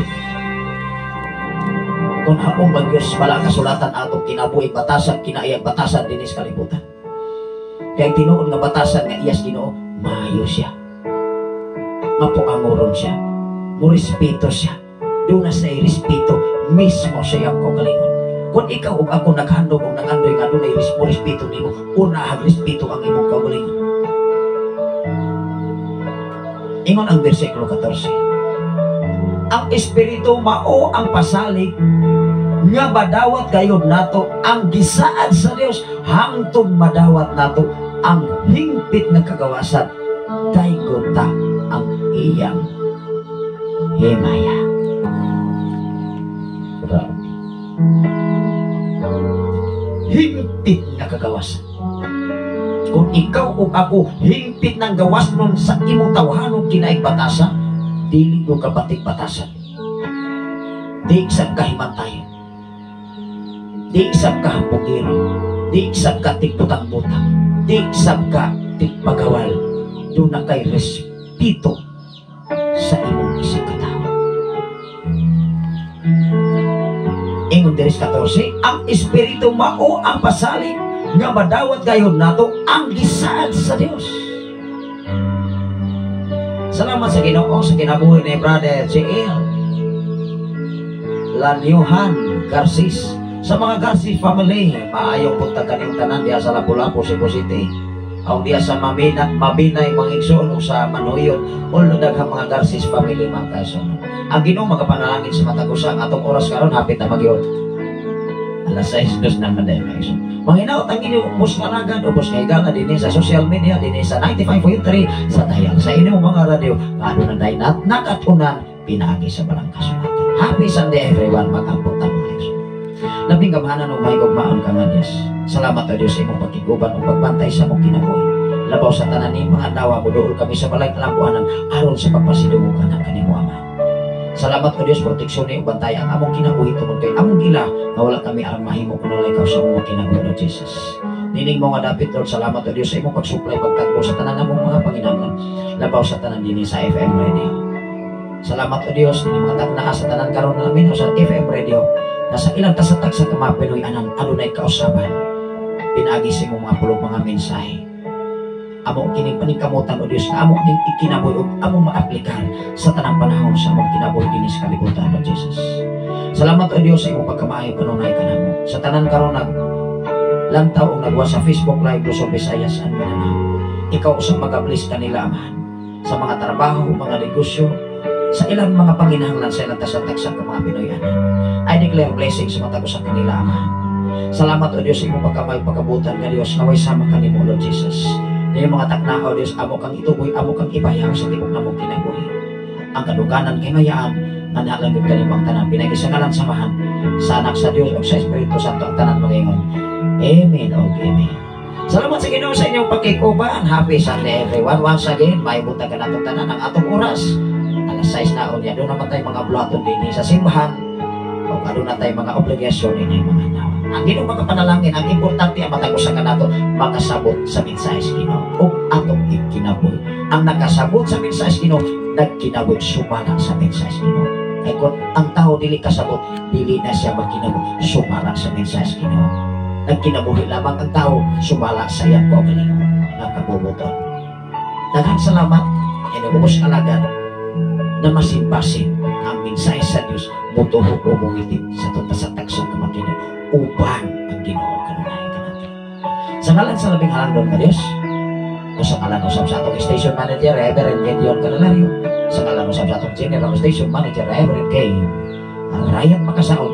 Kung haong magyos bala kasulatan atong kinabuhi, batasan kinaiyang batasan dinhi sa kalibutan. Kay tinuod nga batasan nga iyas Ginoo, maayo siya, mapuangoron siya, morespeto siya, duna siya respeto mismo sa iyang kaugalingon. Kung ikaw ug ako naghandom og nangandoy nga dunay respeto nimo, una ang respeto ang imong kaugalingon. Ingon ang bersikulo 14. Ang Espiritu mao ang pasalig nga madawat gayud nato ang gisaad sa Dios hangtod madawat nato ang hingpit nga kagawasan, daygon ta ang iyang himaya. Grabe. Hingpit nga kagawasan. Kung ikaw o ako hingpit ng gawas nun sa imong tawhanon kinaig batasa, dili ko kabatig batasan. Di sab kahimantayon. Di sab ka hambugiro. Di sab ka tigbutang-butang. Di sab ka tigpagawal. Duna kay respeto sa imong isig katawo. Ingon diri sa 14, ang Espiritu mao ang pasalig nga madawat gayon nato ang gisaad sa Dios. Salamat sa Ginoo sa kinabuhi ni Brother J.L. Lanyuhan Garcis. Sa mga Garcis family, maayong buntag kaning tanan diha sa Lapu-Lapu, Cebu City. Aw diha sa Mamina, Mabinay, mga igsoon, o sa Manuyon, all daghang mga Garcis family, mga kaigsoon. Ang Ginoo magapanalangin sa matag usa. Ang atong oras karon hapit na magyod. Alas 6:02 na man mga igsoon. Manghinaot ang inyong ubos nga alagad, ubos nga higala dinhi sa social media, dinhi sa 95.3 sa dayal sa inyong mga radyo, nga aduna day nakatunan pinaagi sa balang kasulatan. Happy Sunday, everyone, mag-ampot ta, mga igsoon. Labing gamhanan ug mahigugmaon ka nga Dios. Salamat o Dios sa imong pagkiguban ug pagbantay sa among kinabuhi. Labaw sa tanan ni mga adlaw, moduol kami sa balay kalambuanan aron sa pagpasidungog kanang kanimo, Ama. Salamat o Dios, proteksyon ni ug bantay ang among kinabuhi tungod kay among gila nga wala kami aron mahimo kun wala ikaw sa among kinabuhi, Lord Jesus. Nining mga dapit, Lord, salamat o Dios sa imong pagsuplay, pagtagbo sa tanan namong mga panginahanglan. Labaw sa tanan dinhi sa FM Radio. Salamat o Dios nining mga tagnaa sa tanan karon na lamin sa FM Radio na sa ilang tasatag sa mga Pinoy anan adunay kausaban pinaagi sa imong mga pulong, mga mensahe. Amo kining paningkamutan, o Dios, nga amo ning ikinabuhi ug among maaplikar sa tanang panahon sa among kinabuhi dinhi sa kalibutan, Lord Jesus. Salamat o Dios sa imong pagkamaayo kanunay kanamo. Sa tanan karon nag lantaw og nagwa sa Facebook Live, Luzon, Visayas and Mindanao. Ikaw usab magabless kanila, Amahan, sa mga trabaho, mga negosyo, sa ilang mga panginahanglan sa ilang tasatag sa mga Pinoy anan. I declare blessing sa matag usa kanila, Amahan. Salamat o Dios sa imong pagkamay pagkabutan nga Dios naway sama kanimo, Lord Jesus. Niyo mga takna o Dios, amo kang ituboy, amo kang ibayaw sa tibok namong kinabuhi. Ang kaduganan kay mayaan nga nalang gyud kanimo ang tanan pinaagi sa ngalan samahan sa Anak sa Dios ug sa Espiritu Santo, ang tanan mangingon. Amen o amen. Salamat sa Ginoo sa inyong pakikuban. Happy Sunday, everyone. Once again, may buntag ka natong tanan. Ang atong oras alas 6 na unya. Duna man tay mga buhaton dinhi sa simbahan o aduna tay mga obligasyon ini mga nawa. Ang Ginoo makapanalangin, ang importante ang matag usa kanato makasabot sa mensahe sa Ginoo ug atong ikinabuhi. Ang nakasabot sa mensahe sa Ginoo nagkinabuhi sumala sa mensahe sa Ginoo. Kay kung ang tao dili kasabot, dili na siya magkinabuhi sumala sa mensahe sa Ginoo. Nagkinabuhi lamang ang tao sumala sa iyang kaugalingon nga kabubuton. Daghang salamat inyong alagad na masimbasin ang mensahe sa Dios motuho o mungiti sa atong tasatag sa kamakina uban ang Ginoo kanunay kanato. Sa ngalan sa labing halangdon nga Dios, o sa ngalan usab sa atong station manager Reverend Gideon Canelario, sa ngalan usab sa atong general station manager Reverend K. Ryan Makasaon,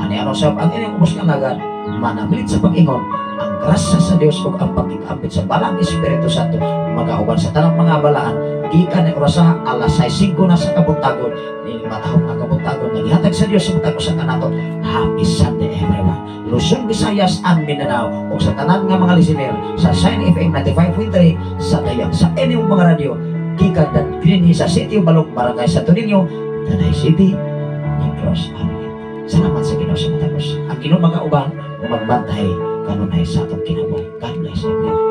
ani ano usab ang inyong ubos nga alagad manamlit sa pag-ingon, ang grasya sa Dios ug ang pagkikampit sa balang Espiritu Santo magauban sa tanang mga balaan gikan ni orasa alas 6:05 na sa kabuntagon ni matahong nga kabuntagon nga gihatag sa Dios sa matag usa kanato. Happy Sunday, everyone. Luzon, Visayas and Mindanao ug sa tanan nga mga listener sa Shine FM 95.3 sa dayang sa inyong mga radyo gikan dan dinhi sa City of Balok, Barangay Santo Niño, Tanay City, Negros Oriental. Salamat sa Ginoo sa matag usa. Ang Ginoo magauban, magbantay kanunay sa atong kinabuhi. God bless everyone.